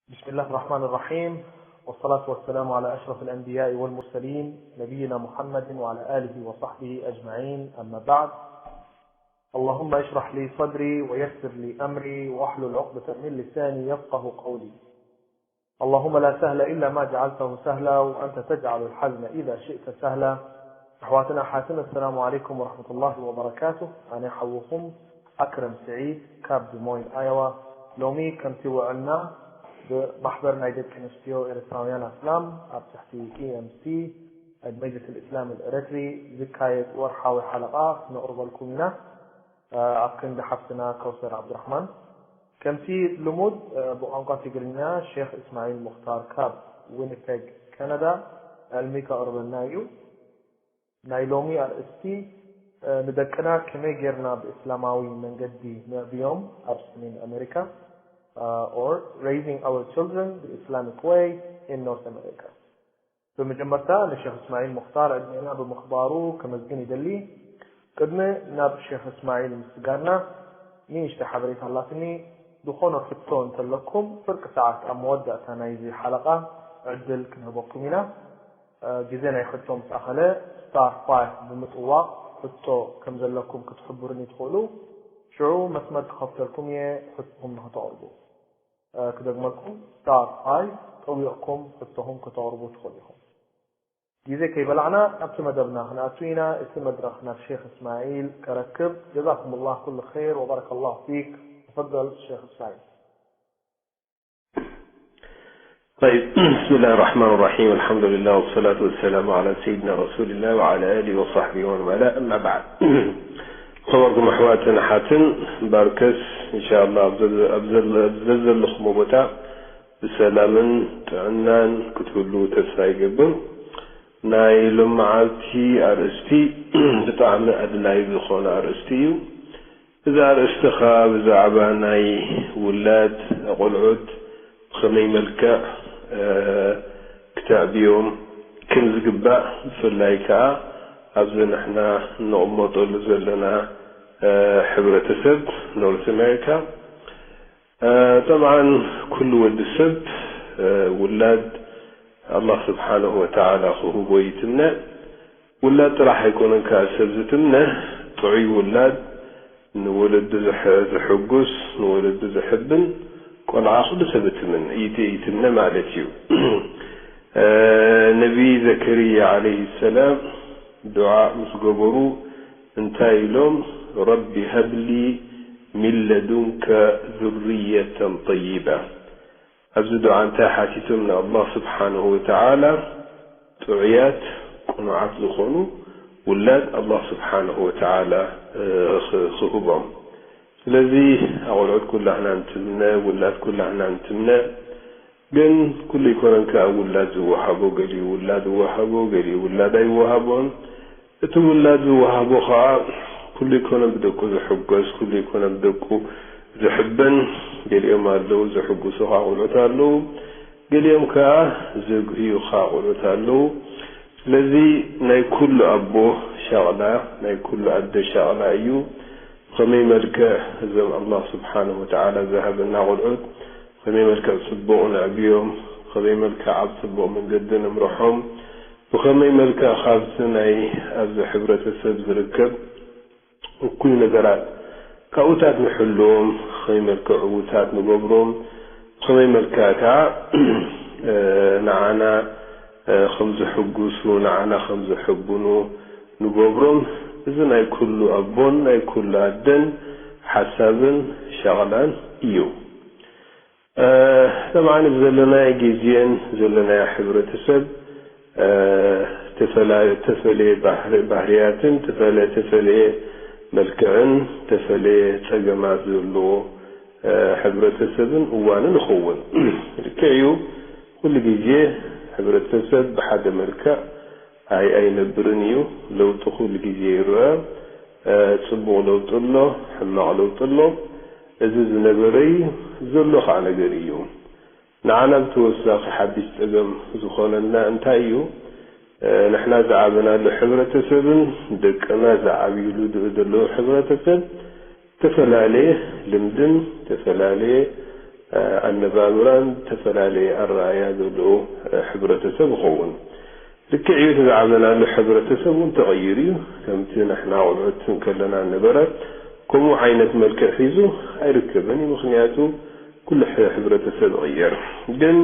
بسم الله الرحمن الرحيم، والصلاة والسلام على أشرف الأنبياء والمرسلين، نبينا محمد وعلى آله وصحبه أجمعين، أما بعد. اللهم اشرح لي صدري ويسر لي أمري واحلل عقدة من لساني يفقه قولي. اللهم لا سهل إلا ما جعلته سهلا وأنت تجعل الحزن إذا شئت سهلا. ኣሕዋትን ኣሓትን፣ ኣሰላሙ ዓለይኩም ወረሕመቱላሂ ወበረካቱ። ኣነ ሓውኹም ኣክረም ስዒድ ካብ ድሞይን ኣዮዋ። ሎሚ ከምቲ ውዕልና ብማሕበር ናይ ደቂ ኣንስትዮ ኤርትራውያን ኣስላም ኣብ ትሕቲ ኢኤምሲ መጅልስ ልእስላም ኤርትሪ ዝካየድ ወርሓዊ ሓለቓ ክነቕርበልኩም ኢና። ኣብ ክንዲ ሓፍትና ከውሰር ዓብዱራሕማን። ከምቲ ልሙድ ብቋንቋ ትግርኛ ሼኽ እስማዒል ሙኽታር ካብ ዊኒፔግ ካናዳ ዕልሚ ከቕርበልና እዩ። ናይ ሎሚ ኣርእስቲ ንደቅና ከመይ ጌርና ብእስላማዊ መንገዲ ነዕብዮም ኣብ ሰሜን ኣሜሪካ፣ or raising our children the Islamic way in North America. ብመጀመርታ ንሼኽ እስማዒል ሙኽታር ዕድሜና ብምኽባሩ ከመስግን ይደሊ። ቅድሚ ናብ ሼኽ እስማዒል ምስጋና ንእሽተ ሓበሬታ ኣላትኒ። ዝኾነ ሕቶ እንተለኩም ፍርቂ ሰዓት ኣብ መወዳእታ ናይዚ ሓለቓ ዕድል ክንህበኩም ኢና። ግዜ ናይ ሕቶ ምስ ኣኸለ ስታር ፋይፍ ብምጥዋቕ ሕቶ ከም ዘለኩም ክትሕብሩኒ ትኽእሉ። ሽዑ መስመር ክኸፍተልኩም እየ ሕቶኹም ንኽተቕርቡ። ክደግመልኩም፣ ስታር ፋይፍ ጠዊቕኩም ሕቶኹም ከተቕርቡ ትኽእሉ ኢኹም። ግዜ ከይበላዕና ኣብቲ መደብና ክንኣቱ ኢና። እቲ መድረኽ ናብ ሼኽ እስማዒል ከረክብ። ጀዛኩሙላህ ኩሉ ኸይር ወባረከላሁ ፊክ። ተፈደል ሼኽ እስማዒል። طيب، بسم الله الرحمن الرحيم، الحمد لله والصلاة والسلام على سيدنا رسول الله وعلى آله وصحبه ومن والاه، أما بعد. ዝኸበርኩም ኣሕዋትን ኣሓትን፣ ባርከስ ኢንሻኣላህ ኣብ ዘለ- ኣብ ዘለ- ኣብ ዘዘለኹሞ ቦታ ብሰላምን ጥዕናን ክትህሉ ተስፋ ይገብር። ናይ ሎመዓልቲ ኣርእስቲ ብጣዕሚ ኣድላይ ዝኾነ ኣርእስቲ እዩ። እዚ ኣርእስቲ ኸኣ ብዛዕባ ናይ ውላድ ቆልዑት ብኸመይ መልክዕ ክተዕብዮም ከም ዝግባእ፣ ብፍላይ ከኣ ኣብዚ ንሕና እንቕመጠሉ ዘለና ሕብረተሰብ ኖርት ኣሜሪካ። ጠብዓን ኩሉ ወዲ ሰብ ውላድ ኣላህ ስብሓነሁ ወተዓላ ክህቦ ይትምነ። ውላድ ጥራሕ ኣይኮነን ከኣ ሰብ ዝትምነ፣ ጥዑይ ውላድ ንወለዱ ዘሐጉስ፣ ንወለዱ ዘሐብን ቆልዓ ኩሉ ሰብ ይትምነ ማለት እዩ። ነቢ ዘከርያ ዓለይሂ ሰላም ዱዓ ምስ ገበሩ እንታይ ኢሎም? ረቢ ሃብሊ ሚን ለዱንከ ዙርየተን ጠይባ። ኣብዚ ዱዓ እንታይ ሓቲቶም ንኣላህ ስብሓነሁ ወተዓላ? ጥዑያት ቅኑዓት ዝኾኑ ውላድ ኣላህ ስብሓነሁ ወተዓላ ክህቦም። ስለዚ ኣቆልዑት ኩላህና እንትምነ፣ ውላድ ኩላህና እንትምነ፣ ግን ኩሉ ኣይኮነን ከኣ ውላድ ዝወሃቦ፣ ገሊኡ ውላድ ይወሃቦ፣ ገሊኡ ውላድ ኣይወሃቦን። እቲ ውላድ ዝወሃቦ ኸኣ ኩሉ ኣይኮነን ብደቁ ዝሕጎስ፣ ኩሉ ኣይኮነን ብደቁ ዝሕበን። ገሊኦም ኣለዉ ዝሕጉሱ ኸኣ ቆልዑት ኣለዉ፣ ገሊኦም ከኣ ዘግህዩ ኸኣ ቆልዑት ኣለዉ። ስለዚ ናይ ኩሉ ኣቦ ሻቕላ፣ ናይ ኩሉ ኣደ ሻቕላ እዩ። ብኸመይ መልክዕ እዞም ኣላህ ስብሓነሁ ወተዓላ ዝሃበና ቆልዑት ብኸመይ መልክዕ ጽቡቕ ነዕብዮም፣ ብኸመይ መልክዕ ኣብ ጽቡቕ መንገዲ ንምርሖም፣ ብኸመይ መልክዕ ካብቲ ናይ ኣብዚ ሕብረተሰብ ዝርከብ እኩይ ነገራት ካብኡታት ንሕልዎም፣ ብኸመይ መልክዕ ዕዉታት ንገብሮም፣ ብኸመይ መልክዕ ከኣ ንዓና ከም ዝሕጉሱ፣ ንዓና ከም ዘሐብኑ ንገብሮም። እዚ ናይ ኩሉ ኣቦን ናይ ኩሉ ኣደን ሓሳብን ሻቕላን እዩ። ጠብዓን እዚ ዘለናዮ ግዜን ዘለናዮ ሕብረተሰብ እተፈለየ ባህርያትን እተፈለየ መልክዕን እተፈለየ ጸገማት ዘለዎ ሕብረተሰብን እዋንን ይኸውን። ልክዕ እዩ፣ ኩሉ ግዜ ሕብረተሰብ ብሓደ መልክዕ ኣይ ኣይነብርን እዩ። ለውጢ ኩሉ ግዜ ይረአ። ጽቡቕ ለውጢ ኣሎ፣ ሕማቕ ለውጢ ኣሎ። እዚ ዝነበረ እዩ፣ ዘሎ ኸዓ ነገር እዩ። ንዓና ብተወሳኺ ሓድሽ ጸገም ዝኾነና እንታይ እዩ? ንሕና ዝዓበናሉ ሕብረተሰብን ደቅና ዝዓብይሉ ዘለዉ ሕብረተሰብ ዝተፈላለየ ልምድን ዝተፈላለየ ኣነባብራን ዝተፈላለየ ኣረኣእያ ዘለዎ ሕብረተሰብ ይኸውን። ልክዕ እዩ፣ እቲ ዝዓበናሉ ሕብረተሰብ እውን ተቐይሩ እዩ። ከምቲ ንሕና ቆልዑት እንከለና ነበረ፣ ከምኡ ዓይነት መልክዕ ሒዙ ኣይርከብን እዩ። ምኽንያቱ ኩሉ ሕ-፣ ሕብረተሰብ ይቕየር። ግን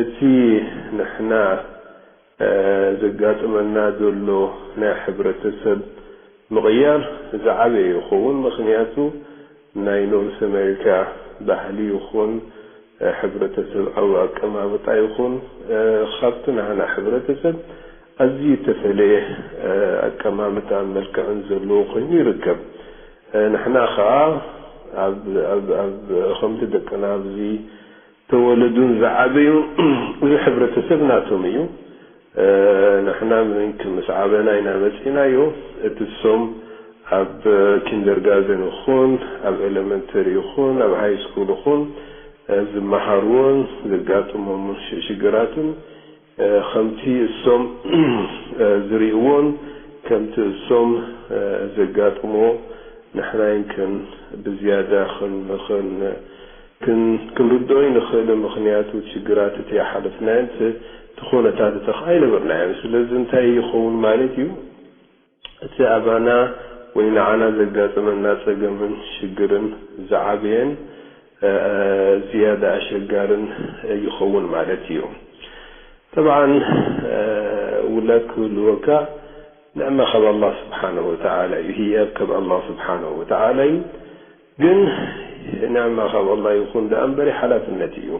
እቲ ንሕና ዘጋጥመና ዘሎ ናይ ሕብረተሰብ ምቕያር ዝዓበየ ይኸውን። ምኽንያቱ ናይ ኖርስ ኣሜሪካ ባህሊ ይኹን ሕብረተሰባዊ ኣቀማምጣ ይኹን ካብቲ ናህና ሕብረተሰብ ኣዝዩ እተፈለየ ኣቀማምጣን መልክዕን ዘለዎ ኮይኑ ይርከብ። ንሕና ኸዓ ኣብ፣ ኣብ፣ ኣብ፣ ከምቲ ደቅና ኣብዚ ተወለዱን ዝዓበዩ እዚ ሕብረተሰብ ናቶም እዩ። ንሕና ምንኪ ምስ ዓበና ኢና መጺናዮ። እቲ እሶም ኣብ ኪንደርጋርደን ይኹን ኣብ ኤለመንተሪ ይኹን ኣብ ሃይ ስኩል ይኹን ዝመሃርዎን ዘጋጥሞም ሽግራትን ከምቲ እሶም ዝርእይዎን ከምቲ እሶም ዘጋጥሞ ንሕና ይንክን ብዝያዳ ክን-፣ ክን-፣ ክን-፣ ክንርድኦ ይንኽእል። ምኽንያቱ ሽግራት እቲ ይሓለፍናዮን እቲ፣ እቲ ኩነታት እቲ ኸዓ ኣይነበርናዮን። ስለዚ እንታይ ይኸውን ማለት እዩ? እቲ ኣባና ወይ ንዓና ዘጋጠመና ጸገምን ሽግርን ዝዓበየን፣ እ፣ ዝያዳ ኣሸጋርን ይኸውን ማለት እዩ። ጠብዓን፣ እ፣ ውላድ ክህልወካ ንዕማ ካብ ኣላህ ስብሓነሁ ወተዓላ እዩ። ህያብ ካብ ኣላህ ስብሓነሁ ወተዓላ እዩ። ግን ንዕማ ካብ ኣላህ ይኹን ደኣ እምበር ሓላፍነት እዩ።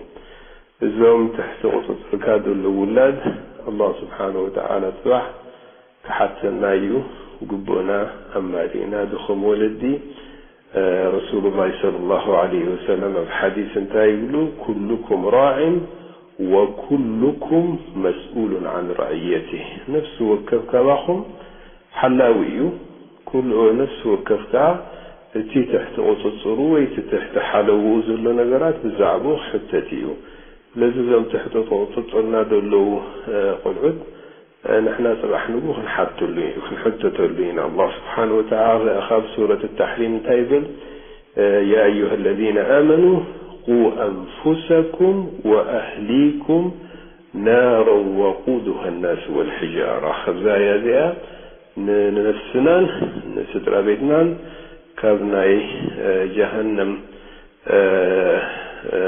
እዞም ትሕቲ ቁጽጽርካ ዘለዉ ውላድ ኣላህ ስብሓነሁ ወተዓላ ጽባሕ ክሓተና እዩ። ግቡእና ኣማሊእና ዶ ከም ወለዲ? ረሱሉላህ ሰለላሁ ዐለይሂ ወሰለም ኣብ ሓዲስ እንታይ ይብሉ? ኩሉኩም ራዕን ወኩሉኩም መስኡሉን ዐን ረዕየቲህ። ነፍሲ ወከፍ ካባኹም ሓላዊ እዩ። ኩሉ ነፍሲ ወከፍ ከኣ እቲ ትሕቲ ቁጽጽሩ ወይ እቲ ትሕቲ ሓለውኡ ዘሎ ነገራት ብዛዕባኡ ክሕተት እዩ። ስለዚ እዞም ትሕቲ ቁጽጽርና ዘለዉ፣ እ፣ ቆልዑት፣ እ፣ ንሕና ጽባሕ ንግሆ ክንሓተሉ፣ ክንሕተተሉ ኢና። ኣላህ ስብሓነሁ ወተዓላ ካብ ሱረት ተሕሪም እንታይ ይብል? እ፣ ያ ኣዩሃ ለዚነ ኣመኑ ቁ ኣንፉሰኩም ወኣህሊኩም ናረን ወቁዱሃ ናስ ወልሒጃራ። ካብዛ ኣያ እዚኣ ን-፣ ንነፍስናን ንስድራ ቤትናን ካብ ናይ፣ እ፣ ጀሃነም፣ እ፣ እ፣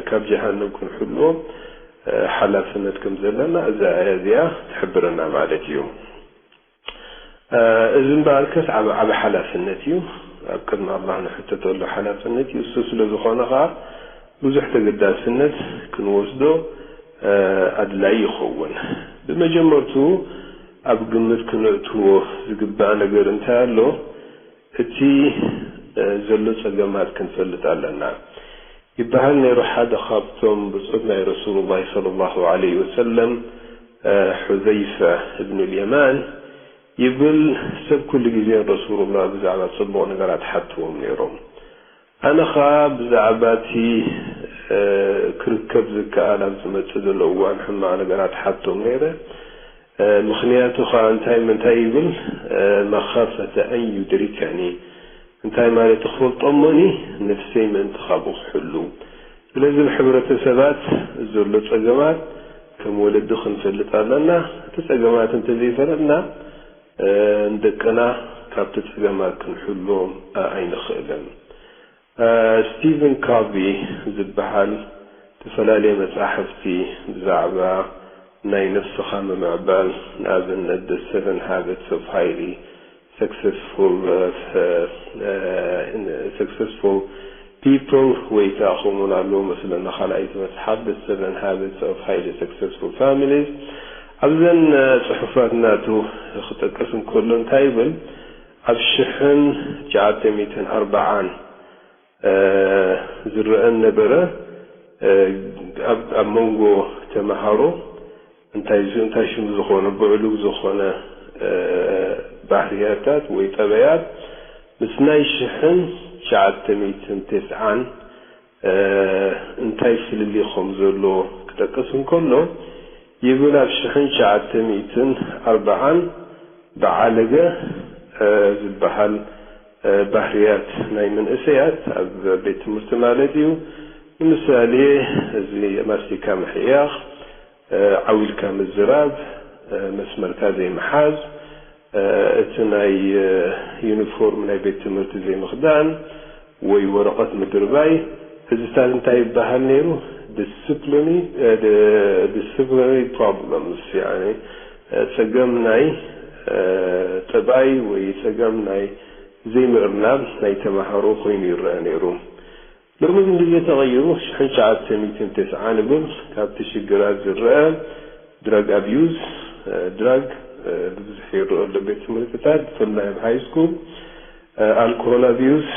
ካብ ጀሃነም ክንሕልዎም፣ እ፣ ሓላፍነት ከም ዘለና እዛ ኣያ እዚኣ ትሕብረና ማለት እዩ። እ፣ እዚ እምበኣርከስ ዓብ-፣ ዓቢ ሓላፍነት እዩ። ኣብ ቅድሚ ኣላህ ንሕተተሉ ሓላፍነት እዩ። እሱ ስለ ዝኾነ ኸኣ ብዙሕ ተገዳስነት ክንወስዶ፣ እ፣ ኣድላዪ ይኸውን። ብመጀመርትኡ ኣብ ግምት ክነእትዎ ዝግባእ ነገር እንታይ ኣሎ? እቲ፣ እ፣ ዘሎ ጸገማት ክንፈልጥ ኣለና። ይበሃል ነይሩ፣ ሓደ ካብቶም ብጾት ናይ ረሱሉላህ ሰለላሁ ዐለይሂ ወሰለም፣ እ፣ ሑዘይፈ እብኑል የማን ይብል፣ ሰብ ኩሉ ግዜ ረሱሉላህ ብዛዕባ ጽቡቕ ነገራት ሓትዎም ነይሮም። ኣነ ኸኣ ብዛዕባ እቲ፣ እ፣ ክርከብ ዝከኣል ኣብ ዝመጽእ ዘሎ እዋን ሕማቕ ነገራት ሓቶም ነይረ። እ፣ ምኽንያቱ ኸኣ እንታይ ምንታይ ይብል? እ፣ መኻፈተ ኣን ዩድሪከኒ። እንታይ ማለት ክፈልጦ እሞኒ? ነፍሰይ ምእንቲ ካብኡ ክሕሉ። ስለዚ ኣብ ሕብረተሰባት ዘሎ ጸገማት ከም ወለዲ ክንፈልጥ ኣለና። እቲ ጸገማት እንተዘይፈለጥና፣ እ፣ ንደቅና ካብቲ ጸገማት ክንሕልዎም፣ እ፣ ኣይንኽእልን። እ፣ ስቲቨን ኮቪ ዝበሃል ዝተፈላለየ መጻሕፍቲ ብዛዕባ ናይ ነፍስኻ ምምዕባል፣ ንኣብነት The Seven Habits of Highly Successful፣ እ፣ እ፣ Successful People ወይ ከኣ ከምኡውን ኣለዎ መስለኒ ካልኣይቲ መጽሓፍ The Seven Habits of Highly Successful Families። ኣብዘን፣ እ፣ ጽሑፋት ናቱ ክጠቅስ እንከሎ እንታይ ይብል? ኣብ ሽሕን ትሽዓተ ሚእትን ኣርባዓን እ፣ ዝረአ ነበረ። እ፣ ኣብ፣ ኣብ መንጎ ተመሃሮ እንታይ ዝ-፣ እንታይ ሽሙ ዝኾነ ብዕሉግ ዝኾነ፣ እ፣ ባህርያታት ወይ ጠበያት ምስ ናይ ሽሕን ትሽዓተ ሚእትን ተስዓን፣ እ፣ እንታይ ፍልልይ ከም ዘሎ ክጠቅስ እንከሎ ይብል፣ ኣብ ሽሕን ትሽዓተ ሚእትን ኣርባዓን ብዓለገ፣ እ፣ ዝበሃል፣ እ፣ ባህርያት ናይ መንእሰያት ኣብ ቤት ትምህርቲ ማለት እዩ። ንምሳሌ፣ እዚ ማስቲካ ምሕያኽ፣ ዓው ኢልካ ምዝራብ፣ መስመርካ ዘይምሓዝ፣ እቲ ናይ ዩኒፎርም ናይ ቤት ትምህርቲ ዘይምኽዳን ወይ ወረቐት ምድርባይ፣ እዚታት እንታይ ይበሃል ነይሩ? ዲስፕሊኒ-፣ ዲስፕሊነሪ ፕሮብለምስ፣ ያኒ ጸገም ናይ ጠባይ ወይ ጸገም ናይ ዘይምእርናብ ናይ ተማሃሮ ኮይኑ ይረአ ነይሩ። ሎሚ ግን ግዜ ተቐይሩ፣ ሽሕን ትሽዓተ ሚእትን ተስዓን እብል ካብቲ ሽግራት ዝረአ ድራግ ኣቢዩዝ፣ ድራግ ብብዝሒ ይረአ ኣሎ ቤት ትምህርትታት፣ ብፍላይ ኣብ ሃይ ስኩል፣ ኣልኮሆል ኣቢዩዝ፣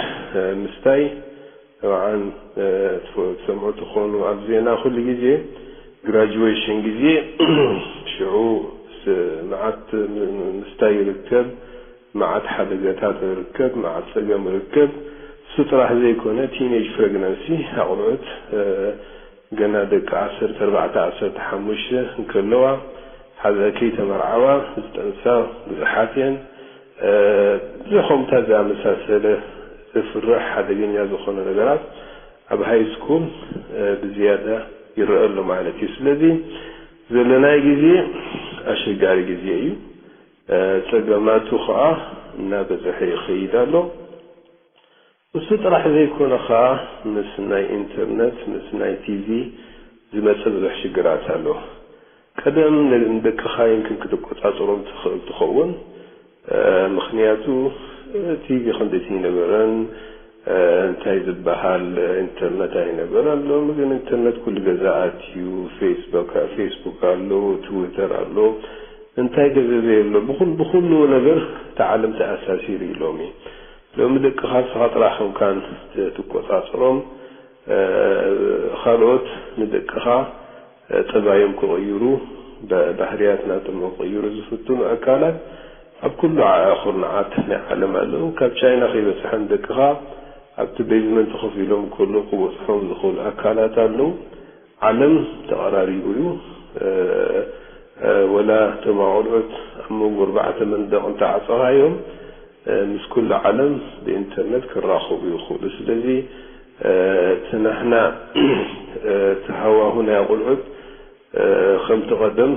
ምስታይ፣ ጠብዓን ትሰምዑ ትኾኑ ኣብ ዜና ኩሉ ግዜ ግራጁዌሽን ግዜ ሽዑ መዓት ምስታይ ይርከብ፣ መዓት ሓደጋታት ርከብ፣ መዓት ጸገም ርከብ። እሱ ጥራሕ ዘይኮነ፣ ቲኔጅ ፕሬግናንሲ፣ ኣቑልዑት ገና ደቂ ዓሰርተ ኣርባዕተ ዓሰርተ ሓሙሽተ እንከለዋ ሓዘ ከይተመርዓዋ ዝጠንሳ ብዙሓት እየን። እዚ ከምታ ዝኣመሳሰለ ዘፍርሕ ሓደገኛ ዝኾነ ነገራት ኣብ ሃይ ስኩል ብዝያዳ ይረአ ኣሎ ማለት እዩ። ስለዚ ዘለናይ ግዜ ኣሸጋሪ ግዜ እዩ። ጸገማቱ ኸኣ እናበዝሐ ይኸይድ ኣሎ። እሱ ጥራሕ ዘይኮነ ኸኣ ምስ ናይ ኢንተርነት፣ ምስ ናይ ቲቪ ዝመጸ ብዙሕ ሽግራት ኣሎ። ቀደም ንደቅኻ ይምክን ክትቆጻጸሮም ትኽእል ትኸውን። ምኽንያቱ ቲቪ ክንደቲ ኣይነበረን፣ እንታይ ዝበሃል ኢንተርነት ኣይነበረን። ሎሚ ግን ኢንተርነት ኩሉ ገዛ ኣትዩ፣ ፌስቡክ፣ ፌስቡክ ኣሎ፣ ትዊተር ኣሎ፣ እንታይ ገዛ ዘየሎ፣ ብኹል-፣ ብኹሉ ነገር እቲ ዓለም ተኣሳሲሩ እዩ ሎሚ። ሎሚ ደቅኻ ንስኻ ጥራሕ ከምካን ትቆጻጸሮም፣ ካልኦት ንደቅኻ ጠባዮም ክቕይሩ፣ ባ-፣ ባህርያት ናቶም ክቕይሩ ዝፍትኑ ኣካላት ኣብ ኩሉ ዓ-፣ ኩርናዓት ናይ ዓለም ኣለዉ። ካብ ቻይና ከይበጽሐ ንደቅኻ ኣብቲ ቤዝመንት ኮፍ ኢሎም ከለዉ ክበጽሖም ዝኽእሉ ኣካላት ኣለዉ። ዓለም ተቐራሪቡ እዩ። ወላ እቶም ኣቑልዑት ኣብ መንጎ ኣርባዕተ መንደቕ እንተዓጸኻዮም፣ ምስ ኩሉ ዓለም ብኢንተርነት ክራኸቡ ይኽእሉ። ስለዚ እቲ ናህና እቲ ሃዋሁ ናይ ኣቑልዑት ከምቲ ቀደም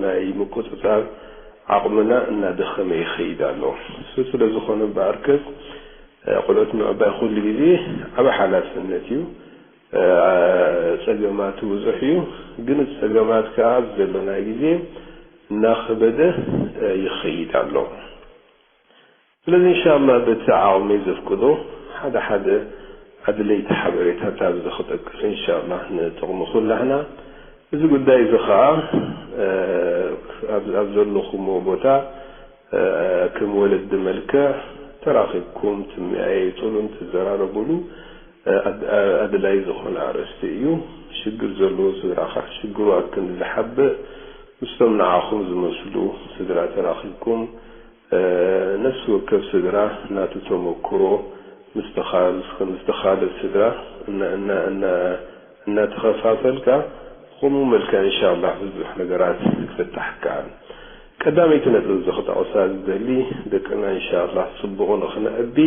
ናይ ምቁጽጻር ዓቕምና እናደኸመ ይኸይድ ኣሎ። እሱ ስለ ዝኾነ እምበኣርከስ ኣቑልዑት ምዕባይ ኩሉ ግዜ ዓቢ ሓላፍነት እዩ። ጸገማቱ ብዙሕ እዩ፣ ግን እቲ ጸገማት ከኣ ኣብዚ ዘሎናይ ግዜ እናኸበደ ይኸይድ ኣሎ። ስለዚ እንሻላ በቲ ዓቕመይ ዘፍቅዶ ሓደ ሓደ ኣድለይቲ ሓበሬታታት ኣብዚ ክጠቅስ እንሻላ ንጥቕሚ ኩላህና። እዚ ጉዳይ እዚ ኸኣ ኣብ ዘለኹምዎ ቦታ ከም ወለዲ መልክዕ ተራኺብኩም ትመያየጡሉን ትዘራረቡሉ ኣድላይ ዝኾነ ኣርእስቲ እዩ። ሽግር ዘለዎ ስድራ ኸኣ ሽግሩ ኣብ ክንዲ ዝሓብእ ምስቶም ንዓኹም ዝመስሉ ስድራ ተራኺብኩም ነፍሲ ወከፍ ስድራ ናቱ ተመክሮ ምስ ተኻል-፣ ምስ ተኻልእ ስድራ እና-፣ እና-፣ እና-፣ እናተኸፋፈልካ ብኸምኡ መልክዕ እንሻላህ ብዙሕ ነገራት ክፍታሕ ይከኣል። ቀዳመይቲ ነጥቢ እዚ ክጠቕሳ ዝደሊ ደቅና እንሻላህ ጽቡቕ ንኽነዕቢ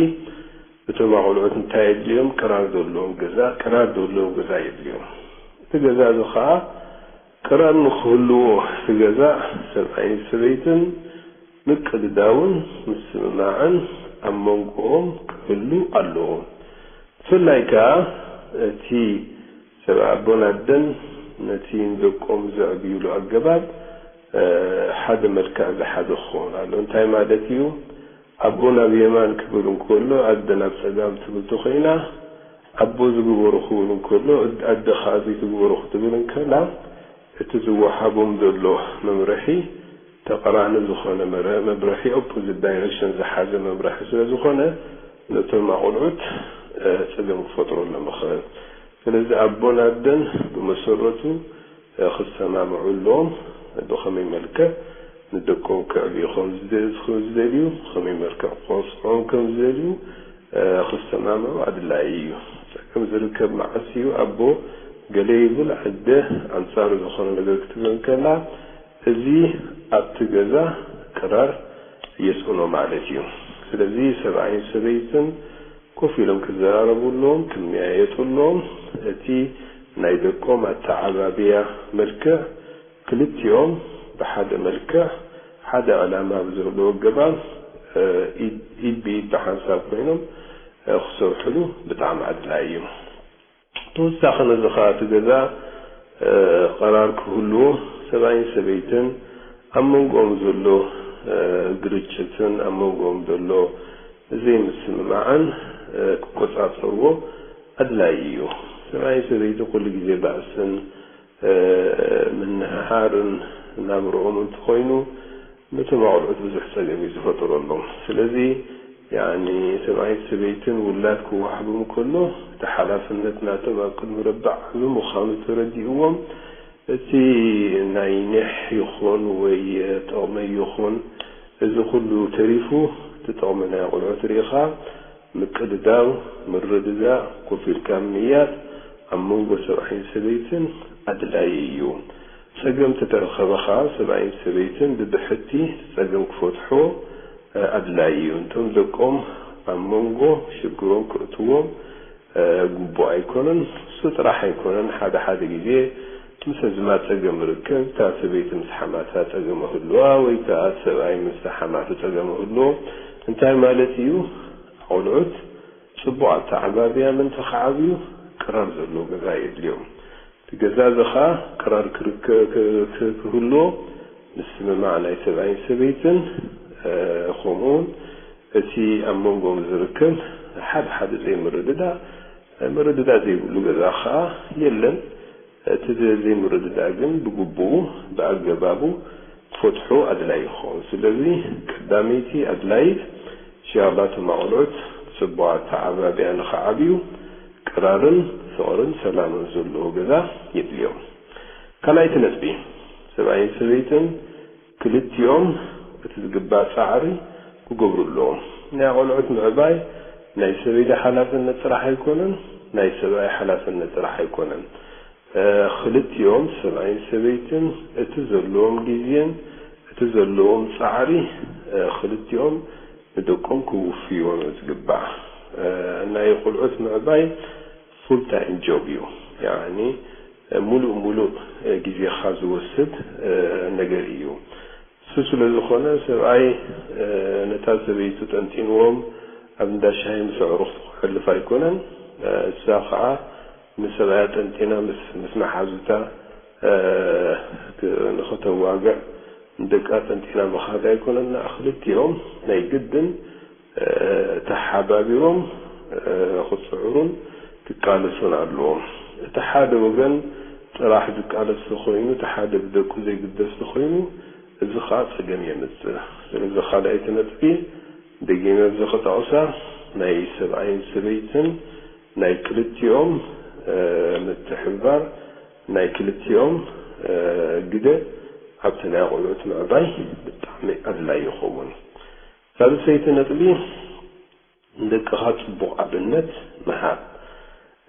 እቶም ኣቑልዑት እንታይ የድልዮም? ቅራር ዘለዎም ገዛ፣ ቅራር ዘለዎም ገዛ የድልዮም። እቲ ገዛ እዚ ኸኣ ቅራር ንክህልዎ እቲ ገዛ ሰብኣይን ሰበይትን ምቅድዳውን ምስምማዕን ኣብ መንጎኦም ክህሉ ኣለዎ። ብፍላይ ከኣ እቲ ሰብ ኣቦን ኣደን ነቲ ንደቆም ዘዕብዩሉ ኣገባብ ሓደ መልክዕ ዝሓዘ ክኸውን ኣሎ። እንታይ ማለት እዩ? ኣቦ ናብ የማን ክብል እንከሎ ኣደ ናብ ጸጋም ትብል ተኾይና፣ ኣቦ ዝግበሮ ክብል እንከሎ ኣደ ከኣ ዘይትግበሮ ክትብል እንከላ፣ እቲ ዝወሃቦም ዘሎ መምርሒ ተቐራኒ ዝኾነ መረ-፣ መምርሒ፣ ኦፖዚት ዳይሬክሽን ዝሓዘ መምርሒ ስለ ዝኾነ ነቶም ኣቑልዑት ጸገም ክፈጥረሎም ይኽእል። ስለዚ ኣቦን ኣደን ብመሰረቱ ክሰማምዑ ኣለዎም። ብኸመይ መልክዕ ንደቆም ከዕብዩ ከም ዝደ-፣ ከም ዝደልዩ፣ ብኸመይ መልክዕ ክቆጽዖም ከም ዝደልዩ ክሰማምዑ ኣድላዪ እዩ። ጸገም ዝርከብ መዓስ እዩ? ኣቦ ገለ ይብል፣ ኣደ ኣንጻሩ ዝኾነ ነገር ክትብል እንከላ፣ እዚ ኣብቲ ገዛ ቅራር የስእኖ ማለት እዩ። ስለዚ ሰብኣይን ሰበይትን ኮፍ ኢሎም ክዘራረቡ ኣለዎም፣ ክመያየጡ ኣለዎም። እቲ ናይ ደቆም ኣተዓባብያ መልክዕ ክልቲኦም ብሓደ መልክዕ ሓደ ዕላማ ብዘለዎ ኣገባብ ኢድ ብኢድ ብሓንሳብ ኮይኖም ክሰርሕሉ ብጣዕሚ ኣድላይ እዩ። ተወሳኺ ነዚ ኸዓ እቲ ገዛ ቀራር ክህልዎ ሰብኣይን ሰበይትን ኣብ መንጎኦም ዘሎ ግርጭትን ኣብ መንጎኦም ዘሎ ዘይምስምማዕን ክቆፃፀርዎ ኣድላይ እዩ። ሰብኣይን ሰበይቲ ኩሉ ግዜ ባእስን ምንህሃርን ናብርኦም እንተኾይኑ ነቶም ኣቑልዑት ብዙሕ ጸገም እዩ ዝፈጥረሎም። ስለዚ ያኒ ሰብኣይን ሰበይትን ውላድ ክወሃቦም ከሎ እቲ ሓላፍነት ናቶም ኣብ ቅድሚ ረቢ ዓቢ ምዃኑ ተረዲእዎም እቲ ናይ ኒሕ ይኹን ወይ ጥቕመይ ይኹን እዚ ኩሉ ተሪፉ እቲ ጥቕሚ ናይ ኣቑልዑት ርኢኻ ምቅድዳው፣ ምርድዳእ፣ ኮፍ ኢልካ ምምይያጥ ኣብ መንጎ ሰብኣይን ሰበይትን ኣድላዪ እዩ። ጸገም ተተረኸበ ኸኣ ሰብኣይን ሰበይትን ብብሕቲ እቲ ጸገም ክፈትሕዎ ኣድላዪ እዩ። እንቶም ደቆም ኣብ መንጎ ሽግሮም ከእትዎም ግቡእ ኣይኮነን። እሱ ጥራሕ ኣይኮነን፣ ሓደ ሓደ ግዜ ምስ ኣዝማድ ጸገም ርከብ፣ እታ ሰበይቲ ምስ ሓማታ ጸገም ክህልዋ ወይ ከኣ እቲ ሰብኣይ ምስ ሓማቱ ጸገም ክህልዎ እንታይ ማለት እዩ? ቆልዑት ጽቡቕ ኣተዓባብያ ምእንቲ ክዓብዩ ቅራር ዘለዎ ገዛ የድልዮም። እቲ ገዛ እዚ ኸኣ ቅራር ክርከ- ክ- ክ- ክህልዎ ምስምማዕ ናይ ሰብኣይን ሰበይትን ከምኡውን እቲ ኣብ መንጎኦም ዝርከብ ሓደ ሓደ ዘይምርድዳእ ምርድዳእ ዘይብሉ ገዛ ኸኣ የለን። እቲ ዘይምርድዳእ ግን ብግቡኡ ብኣገባቡ ክፈትሑ ኣድላይ ይኸውን። ስለዚ ቀዳመይቲ ኣድላይት ሽያላቶም ኣቑልዑት ጽቡቕ ኣተዓባብያ ንኽዓብዩ ቅራርን ፍቕርን ሰላምን ዘለዎ ገዛ የድልዮም። ካልኣይቲ ነጥቢ ሰብኣይን ሰበይትን ክልቲኦም እቲ ዝግባእ ጻዕሪ ክገብሩ ኣለዎም። ናይ ኣቑልዑት ምዕባይ ናይ ሰበይቲ ሓላፍነት ጥራሕ ኣይኮነን፣ ናይ ሰብኣይ ሓላፍነት ጥራሕ ኣይኮነን። ክልቲኦም ሰብኣይን ሰበይትን እቲ ዘለዎም ግዜን እቲ ዘለዎም ጻዕሪ ክልቲኦም ንደቆም ክውፍይዎም ዝግባእ ናይ ቆልዑት ምዕባይ ፉል ታይም ጆብ እዩ። ያኒ ሙሉእ ሙሉእ ግዜኻ ዝወስድ ነገር እዩ። እሱ ስለ ዝኾነ ሰብኣይ ነታ ሰበይቱ ጠንጢንዎም ኣብ እንዳ ሻሂ ምስ ኣዕሩኽቱ ክሕልፍ ኣይኮነን። እሳ ኸዓ ንሰብኣያ ጠንጢና ምስ ምስ መሓዙታ ንኽተዋግዕ ንደቃ ጠንጢና ምኻድ ኣይኮነን። ክልቲኦም ናይ ግድን ተሓባቢሮም ክፅዕሩን ክቃለሱን ኣለዎም። እቲ ሓደ ወገን ጥራሕ ዝቃለስ ተኾይኑ እቲ ሓደ ብደቁ ዘይግደስ ተኾይኑ እዚ ኸዓ ፀገም የምፅእ። ስለዚ ካልኣይቲ ነጥቢ ደጊመ ኣብዚ ክጠቕሳ ናይ ሰብኣይን ሰበይትን ናይ ክልቲኦም ምትሕብባር ናይ ክልቲኦም ግደ ኣብቲ ናይ ቆልዑት ምዕባይ ብጣዕሚ ኣድላይ ይኸውን። ሳልሰይቲ ነጥቢ ንደቅኻ ጽቡቕ ኣብነት ምሃብ።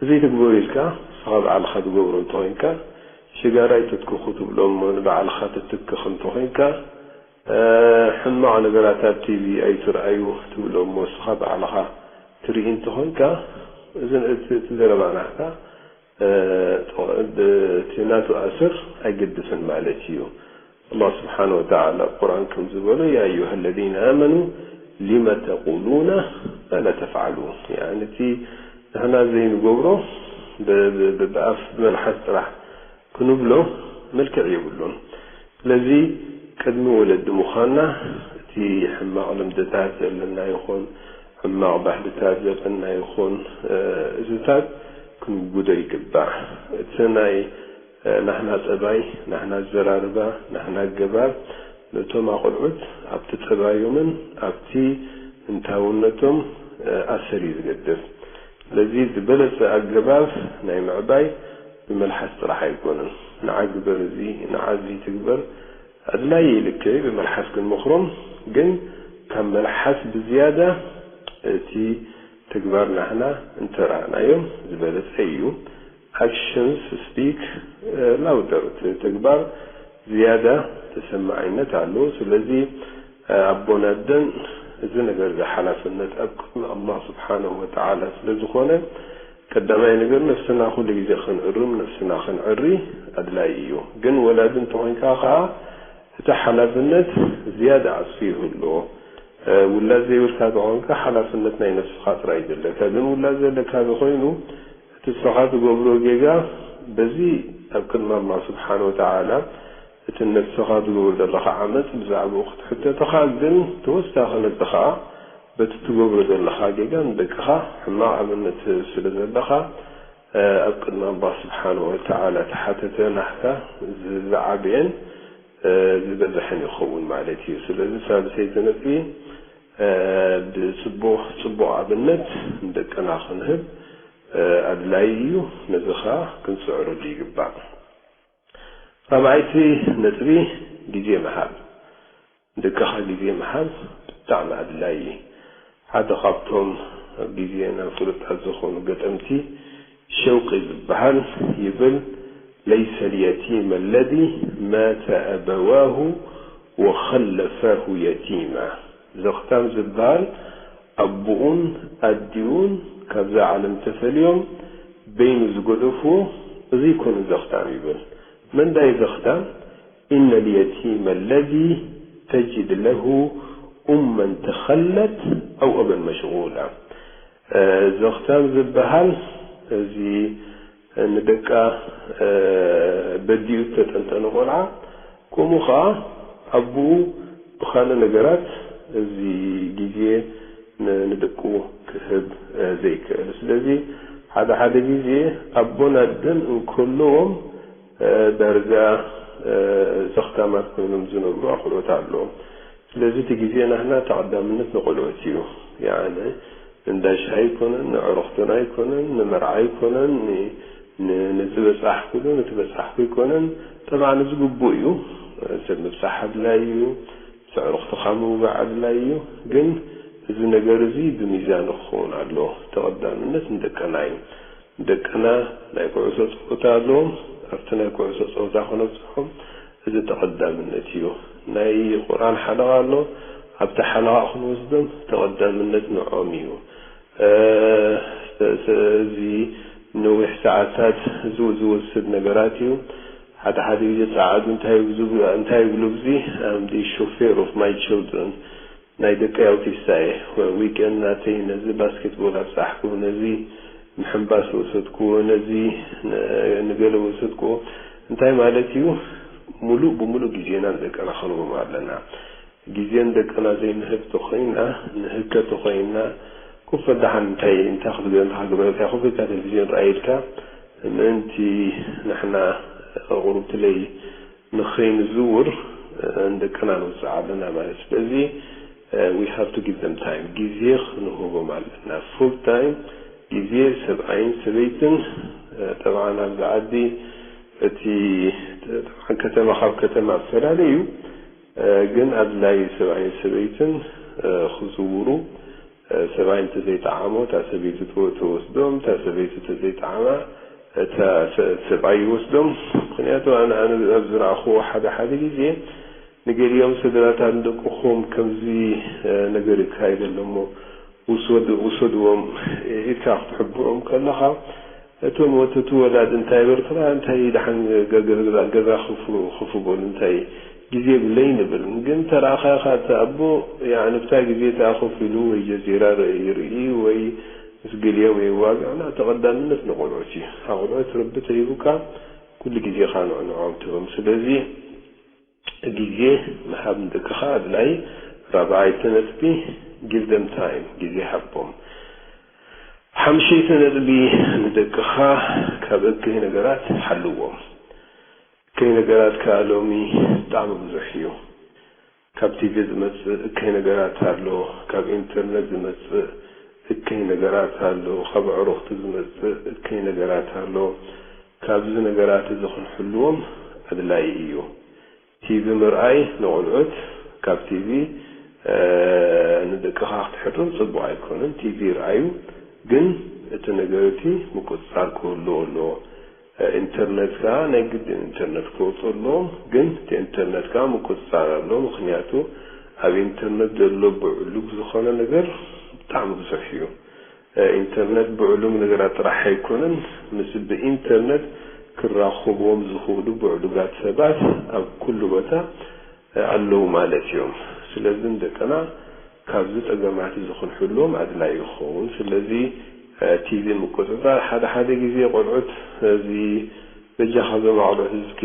እዚ ትግበሩ ኢልካ ንስኻ ባዕልኻ ትገብሮ እንተኾይንካ ሽጋራ ኣይትትክኹ ትብሎ እሞ ንባዕልኻ ትትክኽ እንተኾይንካ ሕማቕ ነገራት ኣብ ቲቪ ኣይትርኣዩ ትብሎ እሞ ንስኻ ባዕልኻ ትርኢ እንተኾይንካ እዚ ዘረባ ናትካ እቲ ናቱ ኣስር ኣይግድስን ማለት እዩ። ኣላህ ስብሓን ወተዓላ ኣብ ቁርኣን ከም ዝበሎ ያ ኣዩሃ ለዚነ ኣመኑ ሊመ ተቁሉነ ማ ላ ተፍዓሉን ያኒ እቲ ንሕና ዘይንገብሮ ብኣፍ ብመልሓስ ጥራሕ ክንብሎ መልክዕ የብሉን። ስለዚ ቅድሚ ወለዲ ምዃንና እቲ ሕማቕ ልምድታት ዘለና ይኹን ሕማቕ ባህልታት ዘለና ይኹን እዚታት ክንውግዶ ይግባእ። እቲ ናይ ናህና ጠባይ፣ ናህና ኣዘራርባ፣ ናህና ኣገባብ ነቶም ኣቑልዑት ኣብቲ ጠባዮምን ኣብቲ እንታውነቶም ኣሰር እዩ ዝገድፍ። ስለዚ ዝበለጸ ኣገባብ ናይ ምዕባይ ብመልሓስ ጥራሕ ኣይኮነን። ንዓ ግበር እዚ፣ ንዓ እዚ ትግበር ኣድላይ ልክዕ ብመልሓስ ክንመኽሮም ግን ካብ መልሓስ ብዝያዳ እቲ ተግባር ናህና እንተረኣናዮም ዝበለጸ እዩ። Actions speak louder እቲ ተግባር ዝያዳ ተሰማዒነት ኣለዎ። ስለዚ ኣቦን ኣደን እዚ ነገር እዚ ሓላፍነት ኣብ ቅድሚ ኣላህ ስብሓነሁ ወተዓላ ስለ ዝኾነ፣ ቀዳማይ ነገር ነፍስና ኩሉ ግዜ ክንእርም፣ ነፍስና ክንዕሪ ኣድላይ እዩ። ግን ወላዲ እንተኾይንካ ኸዓ እቲ ሓላፍነት ዝያዳ ዓስቢ ይህልዎ። እ፣ ውላድ ዘይብልካ ተኾንካ ሓላፍነት ናይ ነፍስኻ ጥራይ ዘለካ። ግን ውላድ ዘለካ ተኾይኑ እቲ ንስኻ ትገብሮ ጌጋ በዚ ኣብ ቅድሚ ኣላህ ስብሓነ ወተዓላ እቲ ነፍስኻ ትገብሮ ዘለኻ ዓመፅ ብዛዕባኡ ክትሕተት ኢኻ። ግን ተወሳኺ ነዚ ኸዓ በቲ ትገብሮ ዘለኻ ጌጋ ንደቅኻ ሕማቕ ኣብነት ትህብ ስለ ዘለኻ፣ እ፣ ኣብ ቅድሚ ኣላህ ስብሓነ ወተዓላ ተሓተተ ናህካ ዝ-፣ ዝዓበየን፣ እ፣ ዝበዝሐን ይኸውን ማለት እዩ። ስለዚ ሳልሰይቲ ነጥቢ፣ እ፣ ብፅቡቕ፣ ፅቡቕ ኣብነት ንደቅና ክንህብ፣ እ፣ ኣድላዪ እዩ። ነዚ ኸዓ ክንፅዕረሉ ይግባእ። ራብዓይቲ ነጥቢ፣ ግዜ ምሃብ። ንደቅኻ ግዜ ምሃብ ብጣዕሚ ኣድላዪ እዩ። ሓደ ካብቶም ኣብ ግዜና ፍሉጣት ዝኾኑ ገጠምቲ ሸውቂ ዝበሃል ይብል፣ ليس اليتيم الذي مات أبواه وخلفاه يتيما። ዘኽታም ዝበሃል ኣቦኡን ኣዲኡን ካብዛ ዓለም ተፈልዮም በይኑ ዝገደፍዎ፣ እዚ ይኮኑ ዘኽታም ይብል። መን ዳይ ዘኽታም؟ إن اليتيم الذي تجد له أما تخلت أو أبا مشغولا። እ፣ ዘኽታም ዝበሃል እዚ ንደቃ፣ እ፣ በዲኡ ዝተጠንጠነ ቆልዓ፣ ከምኡ ኸዓ ኣቦኡ ብኻልእ ነገራት እዚ ግዜ ን-፣ ንደቁ ክህብ፣ እ፣ ዘይክእል። ስለዚ ሓደ ሓደ ግዜ ኣቦን ኣደን እንከለዎም፣ እ፣ ዳርጋ፣ እ፣ ዘኽታማት ኮይኖም ዝነብሩ ኣቑልዑት ኣለዉ። ስለዚ እቲ ግዜ ናህና ተቐዳምነት ንቆልዑት እዩ። ያኒ እንዳ ሻሂ ኣይኮነን፣ ንዕሩኽትና ኣይኮነን፣ ንመርዓ ኣይኮነን፣ ን-፣ ን-፣ ነቲ በጻሕኩሉ፣ ነቲ በጻሕኩ ኣይኮነን። ጠብዓን እዚ ግቡእ እዩ። ሰብ ምብጻሕ ኣድላይ እዩ። ምስ ኣዕሩኽትኻ ምውጋዕ ኣድላይ እዩ። ግን እዚ ነገር እዚ ብሚዛን ክኸውን ኣለዎ። ተቐዳምነት ንደቅና እዩ። ደቅና ናይ ኩዕሶ ጸወታ ኣለዎም። ኣብቲ ናይ ኩዕሶ ጸወታ ክነብጽሖም እዚ ተቐዳምነት እዩ። ናይ ቁርኣን ሓለቓ ኣሎ። ኣብቲ ሓለቓ ክንወስዶም ተቐዳምነት ንዖም እዩ። እ፣ ስ-፣ ስ-፣ እዚ ነዊሕ ሰዓታት ዝው-፣ ዝወስድ ነገራት እዩ። ሓደ ሓደ ግዜ ጸዓዱ እንታይ ይብሉ፣ እንታይ ይብሉ፣ እዚ፣ "I'm the chauffeur of my children." ናይ ደቀይ ኣውቲስታ እየ። ዊኬንድ ናተይ ነዚ ባስኬትቦል ኣብጻሕኩ፣ ነዚ ምሕንባስ ወሰድኩዎ፣ ነዚ ን-፣ ንገለ ወሰድኩዎ። እንታይ ማለት እዩ? ሙሉእ ብሙሉእ ግዜና ንደቅና ክንህቦም ኣለና። ግዜ ንደቅና ዘይንህብ ተኾይና፣ ንህከ ተኾይና፣ ኮፍ በል ደሓን እንታይ፣ እንታይ ክትገ-፣ እንታይ ክግበር፣ እንታይ ኮፍ ኢልካ ቴሌቪዥን ረኣይ ኢልካ፣ ምእንቲ ንሕና ቁሩብ ትለይ ንኸይንዝውር፣ እ፣ ንደቅና ንውፅዕ ኣለና ማለት። ስለዚ፣ እ፣ we have to give them time፣ ግዜ ክንህቦም ኣለና። ፉል ታይም ግዜ ሰብኣይን ሰበይትን፣ እ፣ ጠብዓን ኣብዚ ዓዲ እቲ፣ ጠብዓን ከተማ ካብ ከተማ ኣፈላለዩ እዩ። እ፣ ግን ኣድላይ ሰብኣይን ሰበይትን፣ እ፣ ክዝውሩ፣ እ፣ ሰብኣይ እንተዘይጠዓሞ እታ ሰበይቲ ትወ-፣ ትወስዶም፣ እታ ሰበይቲ እንተዘይጠዓማ እታ ሰ-፣ ሰብኣይ ይወስዶም። ምኽንያቱ ኣነ፣ ኣነ ኣብ ዝረኣኽዎ ሓደ ሓደ ግዜ ንገሊኦም ስድራታት ንደቅኹም ከምዚ፣ እ፣ ነገር ይካየድ ኣሎ እሞ ውሰድ-፣ ውሰድዎም ኢልካ ክትሕብሮም ከለኻ፣ እቶም ወ-፣ እቲ ወላድ እንታይ ይብል፣ "ክላ እንታይ ደሓን ገ-፣ ገ-፣ ገዛ፣ ገዛ ክፉ-፣ ክፉ በሉ፣ እንታይ ግዜ የብለይን" ይብል። ግን ተረኣኻ ኢኻ እቲ ኣቦ፣ ያዕኒ፣ ብታ ግዜ እታ ኮፍ ኢሉ ወይ ጀዚራ ርኢ-፣ ይርኢ ወይ ምስ ገሊኦም ይዋግዕ፣ እና ተቐዳምነት ንቆልዑት እዩ። ኣቑልዑት ረቢ ተሂቡካ፣ ኩሉ ግዜኻ ንዕንዖም ትህቦም። ስለዚ ግዜ ምሃብ ንደቅኻ ኣድላይ። ራብዓይቲ ነጥቢ፣ give them time፣ ግዜ ሃቦም። ሓምሸይቲ ነጥቢ፣ ንደቅኻ ካብ እከይ ነገራት ሓልዎም። እከይ ነገራት ከኣ ሎሚ ብጣዕሚ ብዙሕ እዩ። ካብ ቲቪ ዝመጽእ እከይ ነገራት ኣሎ፣ ካብ ኢንተርነት ዝመጽእ እከይ ነገራት ኣሎ፣ ካብ ኣዕሩኽቲ ዝመጽእ እከይ ነገራት ኣሎ። ካብዚ ነገራት እዚ ክንሕልዎም ኣድላይ እዩ። ቲቪ ምርኣይ ንቆልዑት ካብ ቲቪ፣ እ፣ ንደቅኻ ክትሕርም ጽቡቕ ኣይኮነን። ቲቪ ይርኣዩ፣ ግን እቲ ነገር እቲ ምቁጽጻር ክህልዎ ኣለዎ። እ፣ ኢንተርነት ከኣ ናይ ግድን ኢንተርነት ክወጹ ኣለዎም፣ ግን እቲ ኢንተርነት ከኣ ምቁጽጻር ኣለዎ። ምኽንያቱ ኣብ ኢንተርነት ዘሎ ብዕሉግ ዝኾነ ነገር ብጣዕሚ ብዙሕ እዩ። ኢንተርነት ብዕሉግ ነገራት ጥራሕ ኣይኮነን፣ ምስ ብኢንተርነት ክራኸብዎም ዝኽእሉ ብዕሉጋት ሰባት ኣብ ኩሉ ቦታ ኣለዉ ማለት እዮም። ስለዚ ንደቅና ካብዚ ጸገማት እዚ ክንሕልዎም ኣድላይ ይኸውን። ስለዚ ቲቪ ምቁጽጻር፣ ሓደ ሓደ ግዜ ቆልዑት እዚ በጃኻ እዞም ኣቑሑት እስኪ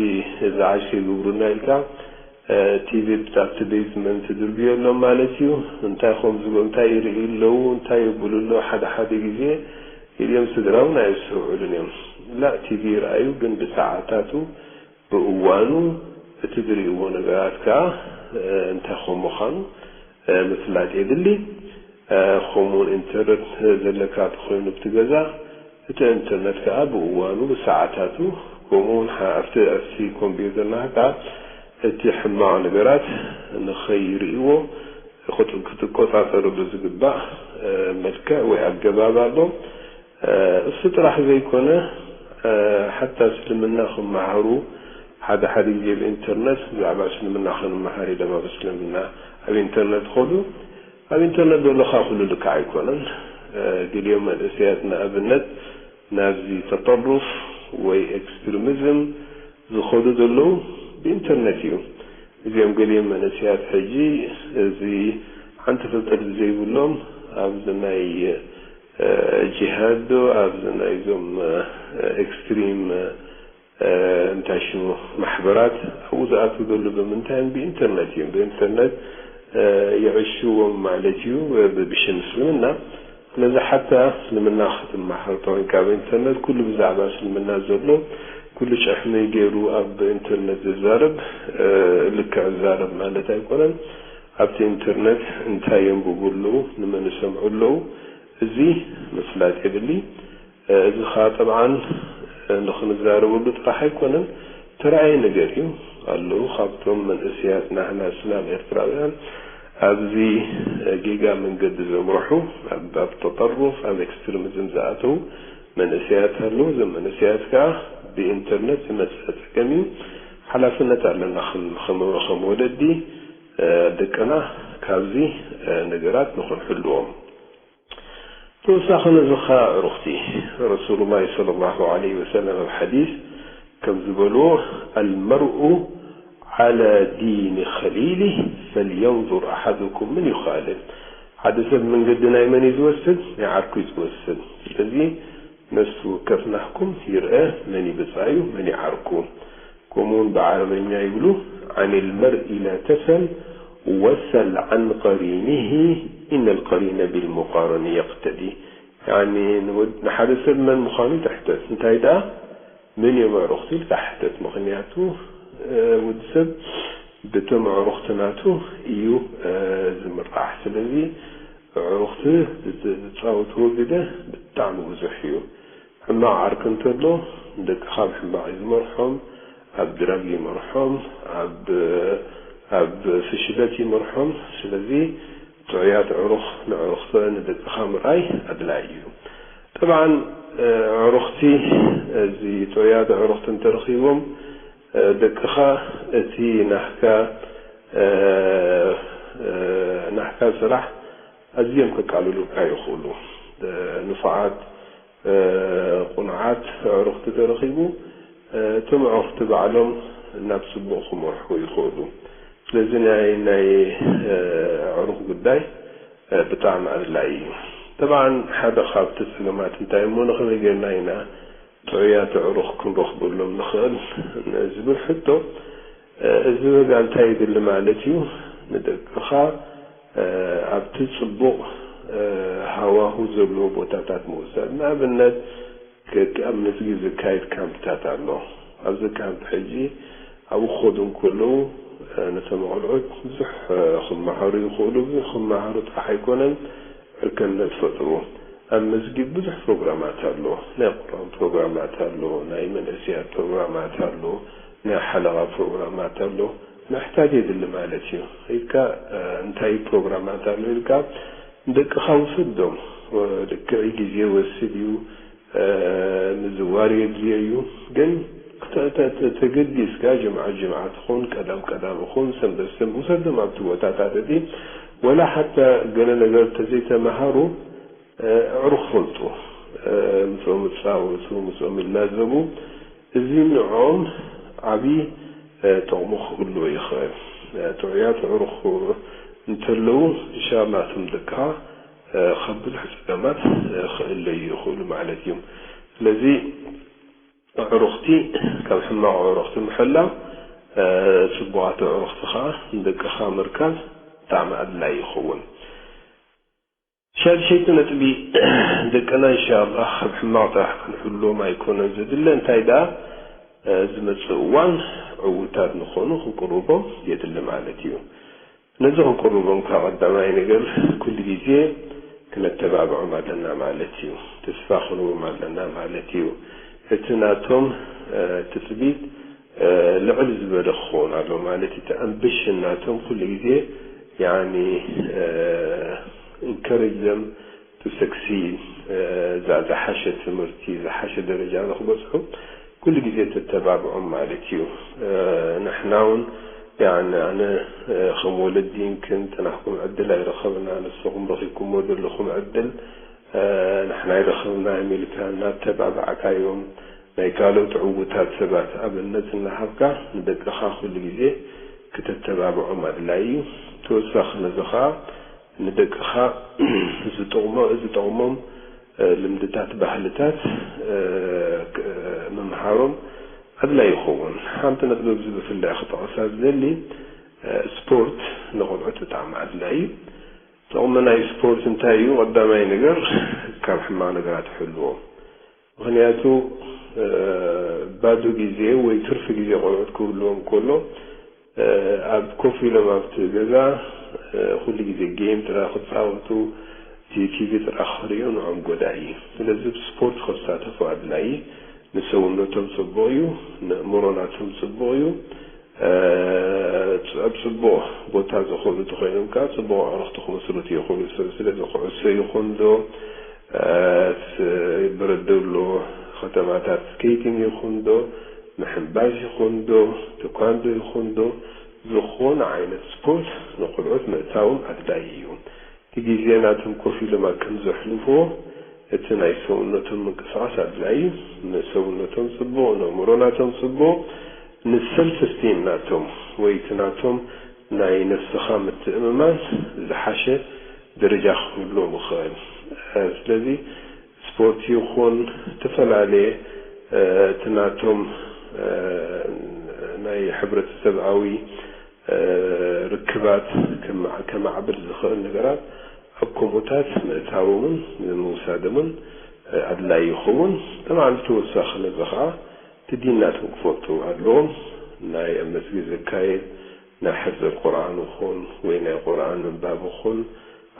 ዝዓሽ ከይግብሩና ኢልካ ቲቪ ኣብቲ ቤዝመንት ድርብየሎም ማለት እዩ። እንታይ ከም ዝብሉ እንታይ ይርእዩ ኣለዉ እንታይ የብሉ ኣለዉ ሓደ ሓደ ግዜ ኢልዮም ስድራ እውን ኣየስተውዕሉን እዮም። ላእ ቲቪ ይርኣዩ ግን ብሰዓታቱ ብእዋኑ እቲ ዝርእይዎ ነገራት ከኣ እንታይ ከም ምዃኑ ምፍላጥ የድሊ። ከምኡውን ኢንተርነት ዘለካ ተኾይኑ ኣብቲ ገዛ እቲ ኢንተርነት ከኣ ብእዋኑ ብሰዓታቱ ከምኡውን ኣብቲ ኣብቲ ኮምፒውተር ናህካ እቲ ሕማቕ ነገራት ንኸይርእይዎ ክትቆጻጸርሉ ዝግባእ መልክዕ ወይ ኣገባብ ኣሎ። እሱ ጥራሕ ዘይኮነ ሓታ እስልምና ክመሃሩ ሓደ ሓደ ግዜ ብኢንተርነት ብዛዕባ እስልምና ክንመሃር ኢሎም ኣብ እስልምና ኣብ ኢንተርነት ኸዱ ኣብ ኢንተርነት ዘሎ ካብ ኩሉ ልክዕ ኣይኮነን። ገሊኦም መንእሰያት ንኣብነት ናብዚ ተጠሩፍ ወይ ኤክስትሪሚዝም ዝኸዱ ዘለዉ ብኢንተርነት እዩ። እዚኦም ገሊኦም መንእሰያት ሕጂ እዚ ሓንቲ ፍልጠት ዘይብሎም ኣብዚ ናይ ጂሃድ ዶ ኣብዚ ናይዞም ኤክስትሪም እንታይ ሽሙ ማሕበራት ኣብኡ ዝኣትዉ ዘለዉ ብምንታይ እዮም? ብኢንተርነት እዮም። ብኢንተርነት የዕሽዎም ማለት እዩ ብሽም እስልምና። ስለዚ ሓታ እስልምና ክትመሃር ተኾይንካ ኣብ ኢንተርነት ኩሉ ብዛዕባ እስልምና ዘሎ ኩሉ ጭሕሚ ገይሩ ኣብ ኢንተርነት ዝዛረብ ልክዕ ዝዛረብ ማለት ኣይኮነን። ኣብቲ ኢንተርነት እንታይ የንብቡ ኣለዉ፣ ንመን ይሰምዑ ኣለዉ፣ እዚ ምፍላጥ የድሊ። እዚ ኸዓ ጠብዓን ንኽንዛረበሉ ጥራሕ ኣይኮነን፣ ተራእየ ነገር እዩ። ኣለዉ ካብቶም መንእሰያት ናህና እስላም ኤርትራውያን ኣብዚ ጌጋ መንገዲ ዘምርሑ ኣብ ተጠሩፍ ኣብ ኤክስትሪሚዝም ዝኣተዉ መንእሰያት ኣለዉ። እዞም መንእሰያት ከዓ ብኢንተርነት ዝመፅእ ፀገም እዩ። ሓላፍነት ኣለና ከም ወለዲ ደቅና ካብዚ ነገራት ንኽንሕልዎም። ተወሳኺ ነዚ ኸኣ ኣዕሩኽቲ ረሱሉላሂ ሰለላሁ ዐለይሂ ወሰለም ኣብ ሓዲስ ከም ዝበልዎ ኣልመርኡ ዐላ ዲኒ ኸሊሊህ ፈልየንዙር ኣሓዱኩም መን ዩኻልል። ሓደ ሰብ መንገዲ ናይ መን እዩ ዝወስድ? ናይ ዓርኩ እዩ ዝወስድ። ስለዚ ነፍሲ ወከፍ ናህኩም ይርአ መን እዩ ብጻዩ መን እዩ ዓርኩ። ከምኡውን ብዓረበኛ ይብሉ፣ عن المرء لا تسل وسل عن قرينه إن القرين بالمقارن يقتدي። ያኒ ንሓደ ሰብ መን ምዃኑ ይትሕተት፣ እንታይ ደኣ መን እዮም ኣዕሩኽቱ ኢልካ ሕተት። ምኽንያቱ ወዲ ሰብ ብቶም ኣዕሩኽቲ ናቱ እዩ ዝምራሕ። ስለዚ ኣዕሩኽቲ ዝፃወትዎ ግደ ብጣዕሚ ብዙሕ እዩ። ሕማቕ ዓርኪ እንተሎ ንደቅኻ ብሕማቕ እዩ ዝመርሖም፣ ኣብ ድራግ ይመርሖም፣ ኣብ ኣብ ፍሽለት ይመርሖም። ስለዚ ጥዑያት ኣዕሩኽ ንኣዕሩኽቲ ንደቅኻ ምርኣይ ኣድላዪ እዩ። ጠብዓን ኣዕሩኽቲ እዚ ጥዑያት ኣዕሩኽቲ እንተረኺቦም ደቅኻ እቲ ናህካ ናህካ ስራሕ ኣዝዮም ከቃልሉልካ ይኽእሉ። ንፉዓት ቁኑዓት ኣዕሩኽቲ ተረኺቡ እቶም ኣዕሩኽቲ ባዕሎም ናብ ፅቡቕ ክመርሑ ይኽእሉ። ስለዚ ናይ ናይ ኣዕሩኽ ጉዳይ ብጣዕሚ ኣድላዪ እዩ። ጠብዓን ሓደ ካብቲ ፀገማት እንታይ እሞ ንኸመይ ጌርና ኢና ጥዑያት ኣዕሩኽ ክንረኽበሎም ንኽእል ዝብል ሕቶ እዚ ወጋ እንታይ ይድሊ ማለት እዩ? ንደቅኻ ኣብቲ ፅቡቕ ሃዋሁ ዘለዎ ቦታታት ምውሳድ። ንኣብነት ከ- ኣብ መስጊድ ዝካየድ ካምፕታት ኣሎ። ኣብዚ ካምፕ ሕጂ ኣብኡ ክኸዱ እንከለዉ ነቶም ቆልዑት ብዙሕ ክመሃሩ ይኽእሉ። ብዙሕ ክመሃሩ ጥራሕ ኣይኮነን ዕርከነት ፈጥሩ። ኣብ መስጊድ ብዙሕ ፕሮግራማት ኣሎ። ናይ ቁርኣን ፕሮግራማት ኣሎ፣ ናይ መንእሰያት ፕሮግራማት ኣሎ፣ ናይ ሓለቓ ፕሮግራማት ኣሎ። ምሕታት የድሊ ማለት እዩ። ኢልካ እንታይ ፕሮግራማት ኣሎ ኢልካ ንደቅኻ ውሰዶም። ልክዕ ግዜ ወስድ እዩ፣ ምዝዋር የድልዮ እዩ። ግን ተገዲስካ ጅምዓ ጅምዓ ትኹን ቀዳም ቀዳም ኹን ሰንበት ሰንበት ውሰዶም ኣብቲ ቦታታት እቲ ወላ ሓታ ገለ ነገር ተዘይተማሃሩ ኣዕሩኽ ፈልጡ፣ ምስኦም ይጻወቱ፣ ምስኦም ይላዘቡ። እዚ ንዕኦም ዓቢ ጥቕሚ ክህልዎ ይኽእል። ጥዑያት ኣዕሩኽ እንተለዉ እንሻላ እቶም ደቅኻ ካብ ብዙሕ ጸገማት ክእለዩ ይኽእሉ ማለት እዩ። ስለዚ ኣዕሩኽቲ ካብ ሕማቕ ኣዕሩኽቲ ምሕላው፣ ጽቡቓት ኣዕሩኽቲ ከኣ ንደቅኻ ምርካብ ብጣዕሚ ኣድላዪ ይኸውን። ሻድሸይቲ ነጥቢ፣ ደቅና እንሻኣላህ ካብ ሕማቕ ጥራሕ ክንሕልዎም ኣይኮነን ዘድለ፣ እንታይ ደኣ ዝመጽእ እዋን ዕዉታት ንኾኑ ክንቅርቦም የድሊ ማለት እዩ። ነዚ ክንቅርቦም ካብ ቀዳማይ ነገር ኩሉ ግዜ ክነተባብዖም ኣለና ማለት እዩ። ተስፋ ክንቦም ኣለና ማለት እዩ። እቲ ናቶም ትጽቢት ልዕል ዝበለ ክኸውን ኣሎ ማለት እቲ ኣምቢሽን ናቶም ኩሉ ግዜ ያኒ encourage them to succeed፣ እዛ ዝሓሸ ትምህርቲ ዝሓሸ ደረጃ ንክበፅሑ ኩሉ ግዜ ተተባብዖም ማለት እዩ። ንሕና እውን ያኒ ኣነ ከም ወለዲ ይምክን ጥናሕኩም ዕድል ኣይረኸብና፣ ንስኹም ረኺብኩሞ ዘለኹም ዕድል ንሕና ኣይረኸብናዮም ኢልካ እናተባባዕካዮም ናይ ካልኦት ዕዉታት ሰባት ኣብነት እናሃብካ ንደቅኻ ኩሉ ግዜ ክተተባብዖም ኣድላይ እዩ። ተወሳኺ ነዚ ኸዓ ንደቅኻ ዝጠቕሞ ዝጠቕሞም ልምድታት ባህልታት ምምሃሮም ኣድላይ ይኸውን። ሓንቲ ነጥቢ ኣብዚ ብፍላይ ክጠቕሳ ዝደሊ ስፖርት ንቆልዑት ብጣዕሚ ኣድላይ እዩ። ጥቕሚ ናይ ስፖርት እንታይ እዩ? ቀዳማይ ነገር ካብ ሕማቕ ነገራት ይሕልዎም። ምኽንያቱ ባዶ ግዜ ወይ ትርፊ ግዜ ቆልዑት ክህልዎም ከሎ ኣብ ኮፍ ኢሎም ኣብቲ ገዛ ኩሉ ግዜ ጌም ጥራይ ክጻወቱ፣ ቲ ቲቪ ጥራይ ክርእዩ ንዖም ጎዳኢ እዩ። ስለዚ ስፖርት ክሳተፉ ኣድላይ፣ ንሰውነቶም ጽቡቕ እዩ፣ ንእምሮ ናቶም ጽቡቕ እዩ። ኣብ ጽቡቕ ቦታ ዝኽእሉ ተኾይኖም ከኣ ጽቡቕ ኣዕሩኽቲ ክምስርቱ ይኽእሉ። ሰብ ስለዚ ኩዕሶ ይኹን ዶ በረዶ ኣሎ፣ ከተማታት ስኬቲንግ ይኹን ዶ ምሕንባስ ይኹን ዶ ቴኳንዶ ይኹን ዶ ዝኾነ ዓይነት ስፖርት ንቆልዑት ምእታዎም ኣድላይ እዩ። እቲ ግዜ ናቶም ኮፍ ኢሎም ኣብ ከም ዘሕልፍዎ እቲ ናይ ሰውነቶም ምንቅስቓስ ኣድላይ እዩ። ንሰውነቶም ጽቡቕ፣ ንእምሮ ናቶም ጽቡቕ፣ ንሰልፍ ስቲም ናቶም ወይ እቲ ናቶም ናይ ነብስኻ ምትእምማን ዝሓሸ ደረጃ ክህልዎም ይኽእል። ስለዚ ስፖርት ይኹን ዝተፈላለየ እቲ ናቶም ናይ ሕብረተሰብኣዊ ርክባት ከማዕብል ዝኽእል ነገራት ኣብ ከምኡታት ምእታዎምን ምውሳዶምን ኣድላይ ይኸውን። ተማዕልቲ ተወሳኺ ነዚ ኸዓ እቲ ዲን ናቶም ክፈልጡ ኣለዎም። ናይ ኣብ መስጊድ ዝካየድ ናይ ሕፍዘል ቁርኣን ይኹን ወይ ናይ ቁርኣን ምንባብ ይኹን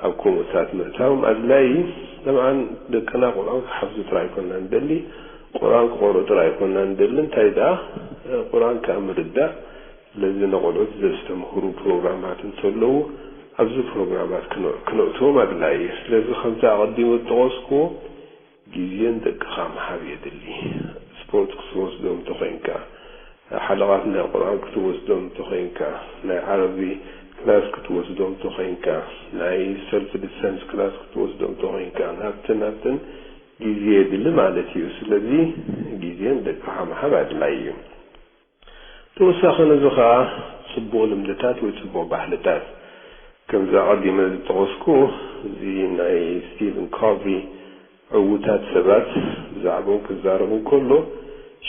ኣብ ከምኡታት ምእታዎም ኣድላይ እዩ። ጠብዓን ደቅና ቁርኣን ክሓፍዙ ጥራይ ኣይኮና ንደሊ፣ ቁርኣን ክቐርኡ ጥራይ ኣይኮና ንደሊ። እንታይ ደኣ ቁርኣን ከኣ ምርዳእ። ስለዚ ንቆልዑት ዘስተምህሩ ፕሮግራማት እንተለዉ ኣብዚ ፕሮግራማት ክነእትዎም ኣድላይ እዩ። ስለዚ ከምቲ ኣቐዲሙ ዝጠቐስክዎ ግዜ ንደቅኻ ምሃብ የድሊ። ስፖርት ክትወስዶም እንተኾይንካ፣ ሓለቓት ናይ ቁርኣን ክትወስዶም እንተኾይንካ፣ ናይ ዓረቢ ክላስ ክትወስዶም እንተኾይንካ፣ ናይ ሰልፍ ዲፈንስ ክላስ ክትወስዶም እንተኾይንካ፣ ናብትን ናብትን ግዜ የድሊ ማለት እዩ። ስለዚ ግዜ ንደቅኻ ምሃብ ኣድላይ እዩ። ተወሳኺ ነዚ ኸኣ ጽቡቕ ልምድታት ወይ ጽቡቕ ባህልታት፣ ከምዚ ኣቐዲመ ዝጠቐስኩ፣ እዚ ናይ ስቲቨን ኮቪ ዕዉታት ሰባት ብዛዕባኦም ክዛረብ እንከሎ፣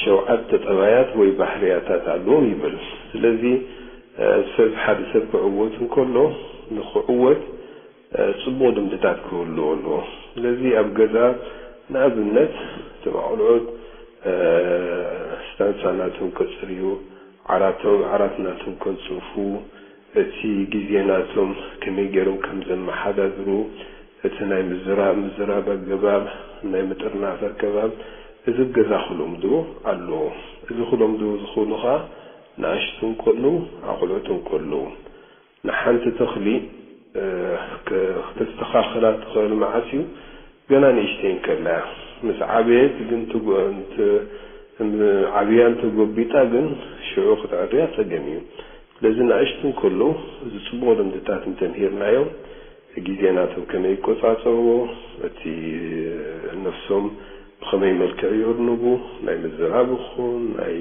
ሸውዓተ ጠባያት ወይ ባህርያታት ኣለዎም ይብል። ስለዚ ሰብ ሓደ ሰብ ክዕወት እንከሎ፣ ንኽዕወት ጽቡቕ ልምድታት ክህልዎ ኣለዎ። ስለዚ ኣብ ገዛ ንኣብነት እቶም ኣቑልዑት ስታንሳ ናቶም ከጽርዩ፣ ዓራቶም ዓራት ናቶም ከንጽፉ፣ እቲ ግዜ ናቶም ከመይ ገይሮም ከም ዘመሓዳድሩ፣ እቲ ናይ ምዝራብ ምዝራብ ኣገባብ፣ ናይ ምጥርናፍ ኣገባብ፣ እዚ ኣብ ገዛ ክለምድዎ ኣለዎ። እዚ ክለምድዎ ዝኽእሉ ኸኣ ንኣሽቱ እንከለዉ፣ ኣቑልዑት እንከለዉ። ንሓንቲ ተኽሊ ክተስተኻኽላ ትኽእል መዓስ እዩ? ገና ንእሽተይ እንከላ እያ። ምስ ዓበየት ግን ዓብያ እንተጎቢጣ ግን ሽዑ ክትዕርያ ጸገም እዩ። ስለዚ ንኣሽቱ እንከለዉ እዚ ጽቡቕ ልምድታት እንተምሂርናዮም፣ ግዜ ናቶም ከመይ ይቆጻጸርዎ፣ እቲ ነፍሶም ብኸመይ መልክዕ የርንቡ፣ ናይ ምዝራብ ይኹን ናይ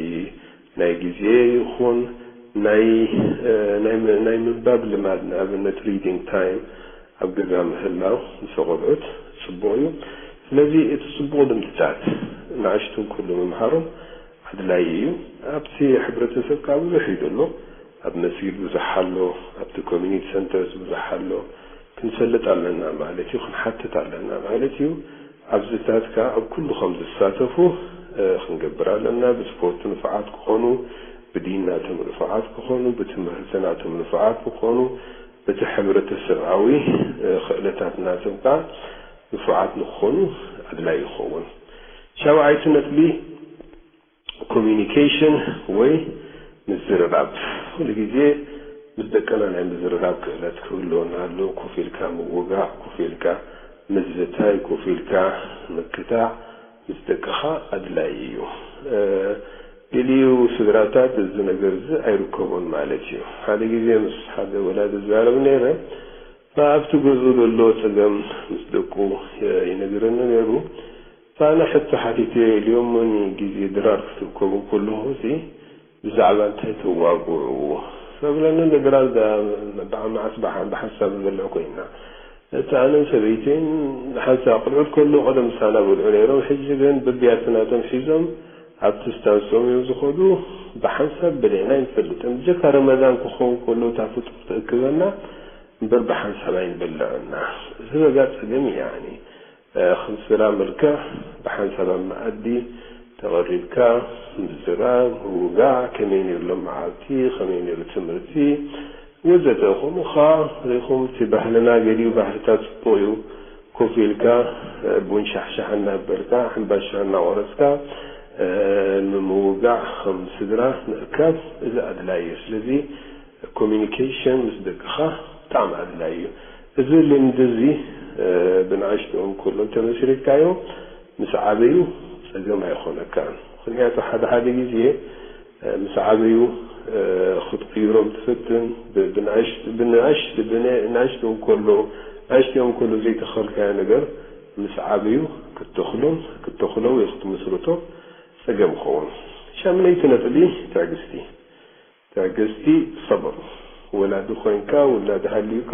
ናይ ግዜ ይኹን ናይ ናይ ምንባብ ልማድ፣ ንኣብነት reading time ኣብ ገዛ ምህላው ምስ ቆልዑት ጽቡቕ እዩ። ስለዚ እቲ ጽቡቕ ልምድታት ንኣሽቱ እንከሎ ምምሃሮም ኣድላዪ እዩ። ኣብቲ ሕብረተሰብ ከኣ ብዙሕ እዩ ዘሎ። ኣብ መስጊድ ብዙሕ ኣሎ፣ ኣብቲ community centres ብዙሕ ኣሎ። ክንሰልጥ ኣለና ማለት እዩ፣ ክንሓትት ኣለና ማለት እዩ። ኣብዚታት ከኣ ኣብ ኩሉ ከም ዝሳተፉ ክንገብር ኣለና። ብስፖርት ንፉዓት ክኾኑ፣ ብዲን ናቶም ንፉዓት ክኾኑ፣ ብትምህርቲ ናቶም ንፉዓት ክኾኑ፣ በቲ ሕብረተሰብኣዊ ክእለታት ናቶም ከኣ ንፉዓት ንክኾኑ ኣድላይ ይኸውን። ሻውዓይቲ ነጥቢ communication ወይ ምዝርራብ። ኩሉ ግዜ ምስ ደቅና ናይ ምዝርራብ ክእለት ክህልወና ኣሎ። ኮፍ ኢልካ ምውጋዕ፣ ኮፍ ኢልካ ምዝታይ፣ ኮፍ ኢልካ ምክታዕ ምስ ደቅኻ ኣድላይ እዩ። ገሊኡ ስድራታት እዚ ነገር እዚ ኣይርከቦን ማለት እዩ። ሓደ ግዜ ምስ ሓደ ወላዲ ዝዛረብ ነይረ። ኣብቲ ገዝኡ ዘሎ ጸገም ምስ ደቁ ይነግረኒ ነይሩ። ኣነ ሕቶ ሓቲተ ኢልዮሞኒ ግዜ ድራር ክትርከቡ ከለኹ እዚ ብዛዕባ እንታይ ተዋግዑ? ሰብለኒ ንድራር ዳ መዓስ ብሓ- ብሓንሳብ ንበልዕ ኮይና። እቲ ኣነን ሰበይተይን ሓንሳብ ቆልዑት ከለዉ ቀደም ምሳና በልዑ ነይሮም። ሕጂ ግን በቢያትናቶም ሒዞም ኣብቲ ስታንሶም እዮም ዝኸዱ። ብሓንሳብ በሊዕና ኣይንፈልጥን። ብጀካ ረመዳን ክኸውን ከሎ እታ ፍጡር ትእክበና እምበር ብሓንሳብ ኣይንበልዕና። እዚ በጋ ጸገም እዩ ያኒ። ከም ስድራ መልክዕ ብሓንሳብ ኣብ መኣዲ ተቐሪብካ ምዝራብ፣ ምውጋዕ፣ ከመይ ነይሩ ሎም መዓልቲ፣ ከመይ ነይሩ ትምህርቲ ወዘተ። ከምኡ ኸዓ ሪኹም እቲ ባህልና ገሊኡ ባህልታት ጽቡቕ እዩ። ኮፍ ኢልካ ቡን ሻሕሻሕ እናበልካ ሕምባሻ እናቖረስካ ንምውጋዕ ከም ስድራ ምእካብ እዚ ኣድላይ እዩ። ስለዚ ኮሚኒኬሽን ምስ ደቅኻ ብጣዕሚ ኣድላይ እዩ። እዚ ልምዲ እዚ ብንኣሽትኦም ከሎ እንተመስሪትካዮ ምስ ዓበዩ ጸገም ኣይኾነካን። ምኽንያቱ ሓደ ሓደ ግዜ ምስ ዓበዩ ክትቕይሮም ትፈትን ብንኣሽትኦም ከሎ ንኣሽትኦም ከሎ ዘይተኸልካዮ ነገር ምስ ዓበዩ ክትተኽሎም ክትተኽሎ ወይ ክትምስርቶ ጸገም ይኸውን። ሻምነይቲ ነጥቢ ትዕግስቲ። ትዕግስቲ፣ ሰብር። ወላዲ ኮይንካ፣ ውላድ ሃልዩካ፣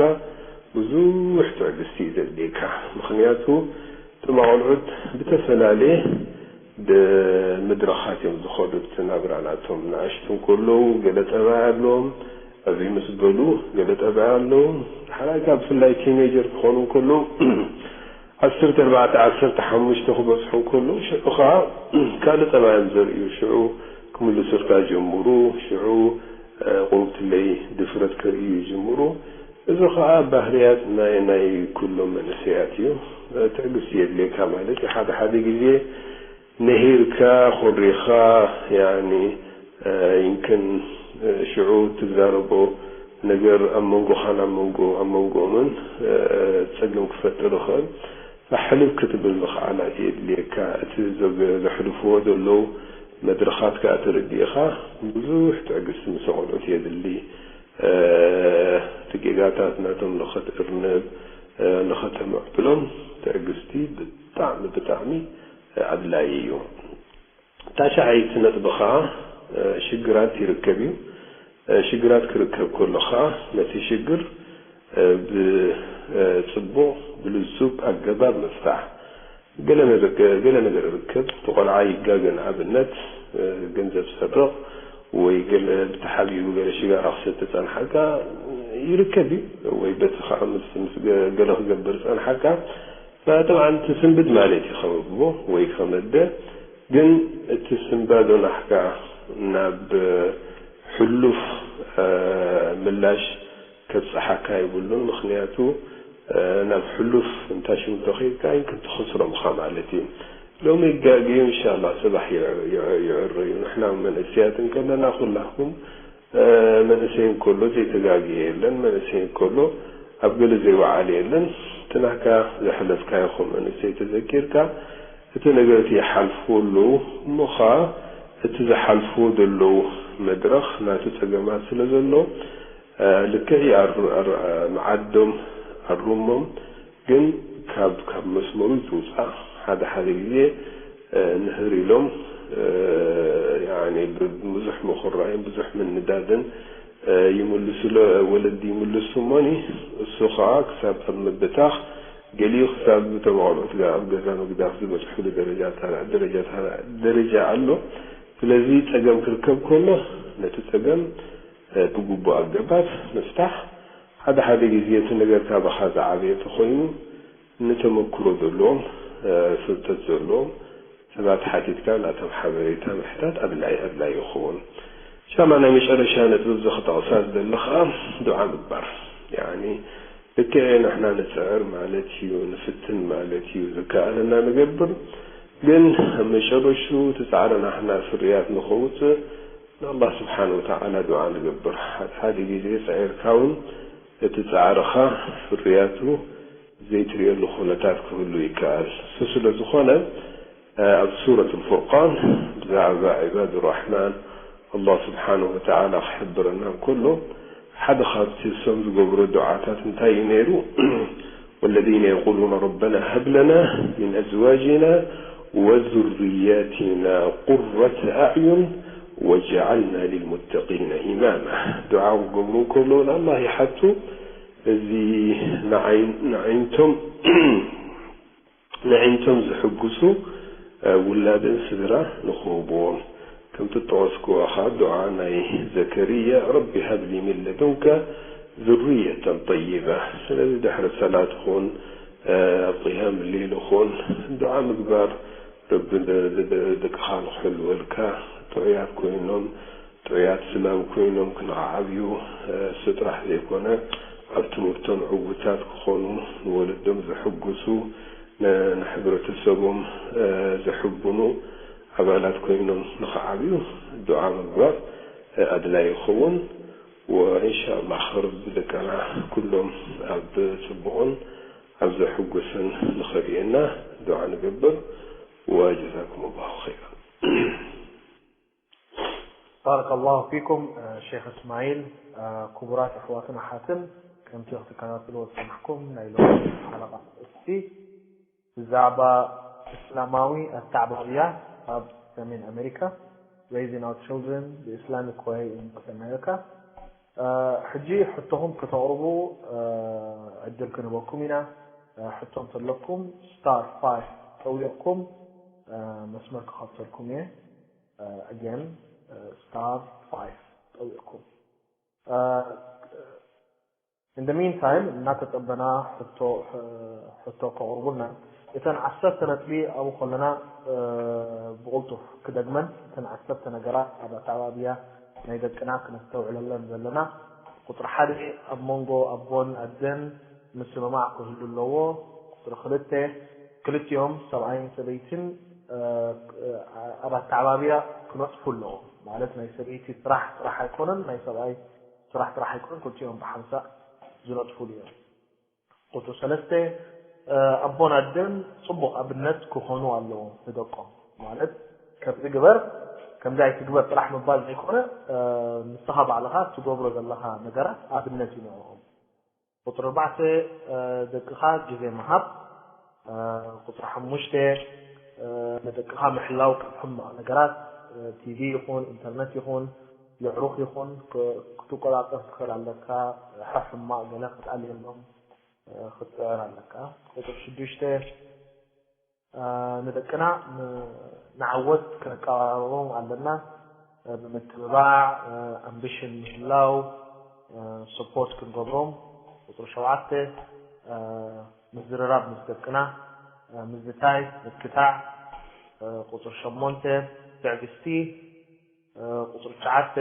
ብዙሕ ትዕግስቲ እዩ ዘድልየካ። ምኽንያቱ፣ እቶም ኣቆልዑት ብተፈላለየ ብ-፣ ምድረኻት እዮም ዝኸዱ። እቲ ናብራ ናቶም ንኣሽቱ እንከለዉ፣ ገለ ጠባይ ኣለዎም። ዕብይ ምስ በሉ፣ ገለ ጠባይ ኣለዎም። ሓራይካ ብፍላይ ቲኔጀር ክኾኑ እንከለዉ፣ ዓሰርተ ኣርባዕተ ዓሰርተ ሓሙሽተ ክበጽሑ እንከለዉ፣ ሽዑ ኸዓ ካልእ ጠባዮም ዘርእዩ። ሽዑ ክምልሱልካ ይጅምሩ፣ ሽዑ፣ እ፣ ቁሩብ ትለይ ድፍረት ከርእዩ ይጅምሩ። እዚ ኸዓ ባህርያት ናይ፣ ናይ ኩሎም መንእሰያት እዩ። እ፣ ትዕግስቲ የድልየካ ማለት እዩ። ሓደ ሓደ ግዜ ነሂርካ፣ ኮሪኻ፣ ያኒ፣ እ፣ ይምክን፣ እ፣ ሽዑ ትዛረቦ ነገር ኣብ መንጎኻን ኣብ መንጎ-፣ ኣብ መንጎኦምን፣ እ፣ ጸገም ክፈጥር ይኽእል። ሕልፍ ክትብል ምኽኣላት የድልየካ። እቲ ዘግ-፣ ዘሕልፍዎ ዘለዉ መድረኻት ከኣ ተረዲእኻ ብዙሕ ትዕግስቲ ምስ ኣቖልዑት የድሊ። እ፣ እቲ ጌጋታት ናቶም ንኸትእርንብ፣ እ፣ ንኸተምዕብሎም ትዕግስቲ ብጣዕሚ፣ ብጣዕሚ ኣድላዪ እዩ። ታሽዓይቲ ነጥቢ ኸዓ፣ እ፣ ሽግራት ይርከብ እዩ። እ፣ ሽግራት ክርከብ ከሎ ኸዓ ነቲ ሽግር፣ እ፣ ብ-፣ እ፣ ጽቡቕ፣ ብልዙብ ኣገባብ ምፍታሕ። ገለ ነገር፣ ገለ ነገር ይርከብ። እቲ ቆልዓ ይጋገ፣ ንኣብነት፣ እ፣ ገንዘብ ዝሰርቕ ወይ ገለ ብተሓቢኡ ገለ ሽጋራ ክሰቲ ጸንሓካ ይርከብ እዩ። ወይ በቲ ኸዓ ምስ፣ ምስ ገ-፣ ገለ ክገብር ጸንሓካ። ጠብዓን እቲ ስንብድ ማለት እዩ ከም ኣቦ ወይ ከም ኣደ። ግን እቲ ስንባዶ ናሕካ ናብ ሕሉፍ፣ እ፣ ምላሽ ከብጽሓካ የብሉን። ምኽንያቱ፣ እ፣ ናብ ሕሉፍ እንታ ሽም ተኸይድካ ይምክን ትኸስሮም ኢኻ ማለት እዩ። ሎሚ ይጋግዩ፣ ኢንሻላህ፣ ጽባሕ ይዕ-፣ ይዕ-፣ ይዕረዩ። ንሕና መንእሰያት እንከለና ኩላኩም እ፣ መንእሰይ እንከሎ ዘይተጋግየ የለን፣ መንእሰይ እንከሎ ኣብ ገለ ዘይወዓለ የለን። እቲ ናካ ዘሕለፍካዮ ከም መንእሰይ ተዘኪርካ፣ እቲ ነገር እቲ ይሓልፉ ኣለዉ። እሞ ኸኣ እቲ ዝሓልፍዎ ዘለዉ መድረኽ ናቱ ጸገማት ስለ ዘሎ፣ እ፣ ልክዕ እዩ፣ ኣር-፣ ኣር-፣ መዓዶም ኣሩሞም፣ ግን ካብ፣ ካብ መስመሩ ይትውጻእ። ሓደ ሓደ ግዜ፣ እ፣ ንህር ኢሎም፣ እ፣ ያኒ ብ-፣ ብዙሕ ምኹራይን ብዙሕ ምንዳድን፣ እ፣ ይምልሱ ለ-፣ ወለዲ ይምልሱ እሞኒ፣ እሱ ኸኣ ክሳብ ኣብ ምብታኽ፣ ገሊኡ ክሳብ እቶም ኣቑሑት ጋ-፣ ኣብ ገዛ ምግዳፍ ዝበጽሕሉ ደረጃታ-፣ ደረጃታ-፣ ደረጃ ኣሎ። ስለዚ ጸገም ክርከብ ከሎ፣ ነቲ ጸገም፣ እ፣ ብግቡእ ኣገባብ ምፍታሕ። ሓደ ሓደ ግዜ እቲ ነገር ካባኻ ዝዓበየ እንተኾይኑ፣ ንተመክሮ ዘለዎም፣ እ፣ ፍልጠት ዘለዎም ሰባት ሓቲትካ ናቶም ሓበሬታ ምሕታት ኣድላይ፣ ኣድላይ ይኸውን። ሻማ ናይ መጨረሻ ነጥቢ እዚ ክጠቕሳ ዝደሊ ኸኣ ዱዓ ምግባር። ያኒ ልክዕ ንሕና ንጽዕር ማለት እዩ፣ ንፍትን ማለት እዩ፣ ዝከኣለና ንገብር። ግን ኣብ መጨረሹ እቲ ጻዕርና ንሕና ፍርያት ንኸውጽእ ንኣላህ ስብሓን ወተዓላ ዱዓ ንገብር። ሓደ ሓደ ግዜ ጸዒርካ እውን እቲ ጻዕርኻ ፍርያቱ ዘይትርእየሉ ኩነታት ክህሉ ይከኣል። እሱ ስለ ዝኾነ፣ ኣብ ሱረት ኣልፉርቃን ብዛዕባ ዒባድ ራሕማን ኣላህ ስብሓንሁ ወተዓላ ክሕብረና እንከሎ፣ ሓደ ካብቲ እሶም ዝገብሮ ዱዓታት እንታይ እዩ ነይሩ? والذين يقولون ربنا هب لنا من أزواجنا وذرياتنا قرة أعين واجعلنا للمتقين إماما. ዱዓ ክገብሩ እንከለዉ ንኣላህ ይሓቱ፣ እዚ ንዓይ-፣ ንዓይንቶም፣ ንዕንቶም ዝሕጉሱ፣ እ፣ ውላድን ስድራ ንኽህብዎም። ከምቲ ዝጠቐስክዎ ኸኣ ዱዓ ናይ ዘከርያ፣ ረቢ ሃብ ሊ ሚን ለዱንከ ዙርየተን ጠይባ። ስለዚ ድሕሪ ሰላት ኹን፣ እ፣ ኣብ ቅያም ሌል ኹን ዱዓ ምግባር፣ ረቢ ደ-፣ ደ-፣ ደ-፣ ደቅኻ ንኽሕልወልካ፣ ጥዑያት ኮይኖም፣ ጥዑያት ስማም ኮይኖም ክንዓብዩ፣ እ፣ እሱ ጥራሕ ዘይኮነ፣ ኣብ ትምህርቶም ዕዉታት ክኾኑ፣ ንወለዶም ዘሐጉሱ፣ ን-፣ ንሕብረተሰቦም፣ እ፣ ዘሕብኑ ኣባላት ኮይኖም ንኽዓብዩ ዱዓ ምግባር፣ እ፣ ኣድላይ ይኸውን። ወኢንሻኣላህ ረቢ ደቅና ኩሎም ኣብ ጽቡቕን ኣብ ዘሐጉስን ንኸርእየና ዱዓ ንገብር። ወጀዛኩም ላሁ ኸይራን። ባረከላሁ ፊኩም፣ እ፣ ሼኽ እስማዒል። እ፣ ክቡራት ኣሕዋትን ኣሓትን፣ ከምቲ ክትከታተልዎ ዝጸናሕኩም ናይ ሎሚ ሓለቓ ኣርእስቲ ብዛዕባ እስላማዊ ኣተዓባብያ ኣብ ሰሜን ኣሜሪካ፣ Raising Our Children the Islamic Way in North America። እ፣ ሕጂ ሕቶኹም ከተቕርቡ፣ እ፣ ዕድል ክንህበኩም ኢና። እ፣ ሕቶ እንተለኩም ስታር ፋይቭ ጠዊቕኩም፣ እ፣ መስመር ክኸፍተልኩም እየ። እ፣ again፣ እ፣ ስታር ፋይቭ ጠዊቕኩም። እ፣ in the meantime እናተጸበና ሕቶ፣ ሕ-፣ ሕቶ ከቕርቡልና። እተን ዓሰርተ ነጥቢ ኣብኡ ከለና፣ እ፣ ብቕልጡፍ ክደግመን፣ እተን ዓሰርተ ነገራት ኣብ ኣተዓባብያ ናይ ደቅና ክነስተውዕለለን ዘለና። ቁጽሪ ሓደ፣ ኣብ መንጎ ኣቦን ኣደን ምስምማዕ ክህሉ ኣለዎ። ቁጽሪ ክልተ፣ ክልቲኦም ሰብኣይን ሰበይትን፣ እ፣ ኣብ ኣተዓባብያ ክነጥፉ ኣለዎም። ማለት ናይ ሰበይቲ ስራሕ ጥራሕ ኣይኮነን፣ ናይ ሰብኣይ ስራሕ ጥራሕ ኣይኮነን፣ ክልቲኦም ብሓንሳእ ዝነጥፉሉ እዮም። ቁጽሪ ሰለስተ፣ እ፣ ኣቦን ኣደን ጽቡቕ ኣብነት ክኾኑ ኣለዎም ንደቆም። ማለት ከምዚ ግበር፣ ከምዚ ኣይትግበር ጥራሕ ምባል ዘይኮነ፣ እ፣ ንስኻ ባዕልኻ እትገብሮ ዘለኻ ነገራት ኣብነት እዩ ንዕኦም። ቁጽሪ ኣርባዕተ፣ እ፣ ደቅኻ ግዜ ምሃብ። እ፣ ቁጽሪ ሓሙሽተ፣ እ፣ ንደቅኻ ምሕላው ካብ ሕማቕ ነገራት፣ እ፣ ቲቪ ይኹን ኢንተርነት ይኹን የዕሩኽ ይኹን ክ-፣ ክትቆጻጸር ትኽእል ኣለካ። ሕማቕ ገለ ክትኣልየሎም፣ እ፣ ክትጽዕር ኣለካ። ቁጽሪ ሽዱሽተ፣ እ፣ ንደቅና ን-፣ ንዓወት ከነቀራርቦም ኣለና። እ፣ ብምትብባዕ፣ እ፣ ኣምቢሽን ምህላው፣ እ፣ ሰፖርት ክንገብሮም። ቁጽሪ ሸውዓተ፣ እ፣ ምዝርራብ ምስ ደቅና፣ እ፣ ምዝታይ፣ ምክታዕ። እ፣ ቁጽሪ ሸሞንተ፣ ትዕግስቲ። እ፣ ቁጽሪ ትሽዓተ፣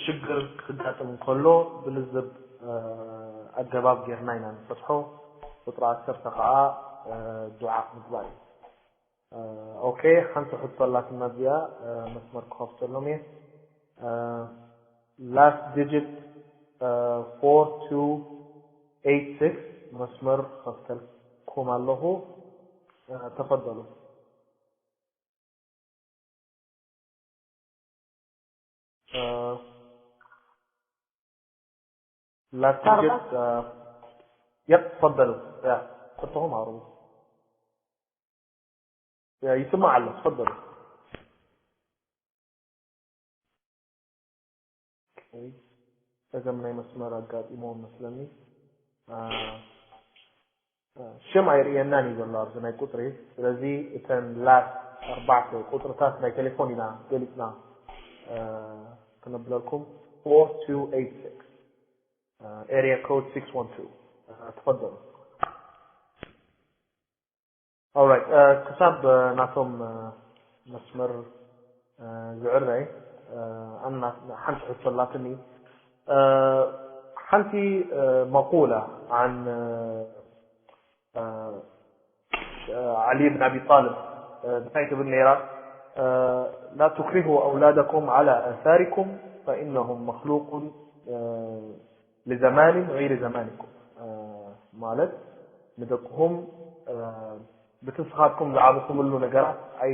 ሽግር ክጋጥም እንከሎ ብልዝብ፣ እ፣ ኣገባብ ጌርና ኢና ንፈትሖ። ቁጽሪ ዓሰርተ ከኣ፣ እ፣ ዱዓ ምግባር እዩ። እ፣ ኦኬ፣ ሓንቲ ሕቶ ኣላትና እዚኣ፣ እ፣ መስመር ክኸፍተሎም እየ። እ፣ ላስት ዲጂት፣ እ፣ ፎር ቱ ኤይት ሲክስ፣ መስመር ክኸፍተልኩም ኣለኹ። እ፣ ተፈደሉ። آه، لا توجد. آه، يب، تفضلوا. يا، حطهم عربي. يا، يسمع الله، تفضلوا. ኦኬ። ጸገም ናይ መስመር ኣጋጢምዎ መስለኒ። ሽም ኣይርእየናን እዩ ዘሎ ኣብዚ ናይ ቁጽሪ። ስለዚ እተን ላስት ኣርባዕተ ቁጽርታት ናይ ቴሌፎን ኢና ገሊጽና ክነብለልኩም። Four two eight six, area code six one two. ተፈደሉ። Alright, ክሳብ ናቶም መስመር ዝዕረ፣ ኣና ሓንቲ ሕቶ ኣላትኒ። ሓንቲ መቁላ عن علي بن أبي طالب እንታይ ትብል ነይራ? لا تكرهوا أولادكم على آثاركم فإنهم مخلوق لزمان غير زمانكم. ማለት ንደቅኹም ብቲ ንስኻትኩም ዝዓበኹምሉ ነገራት ኣይ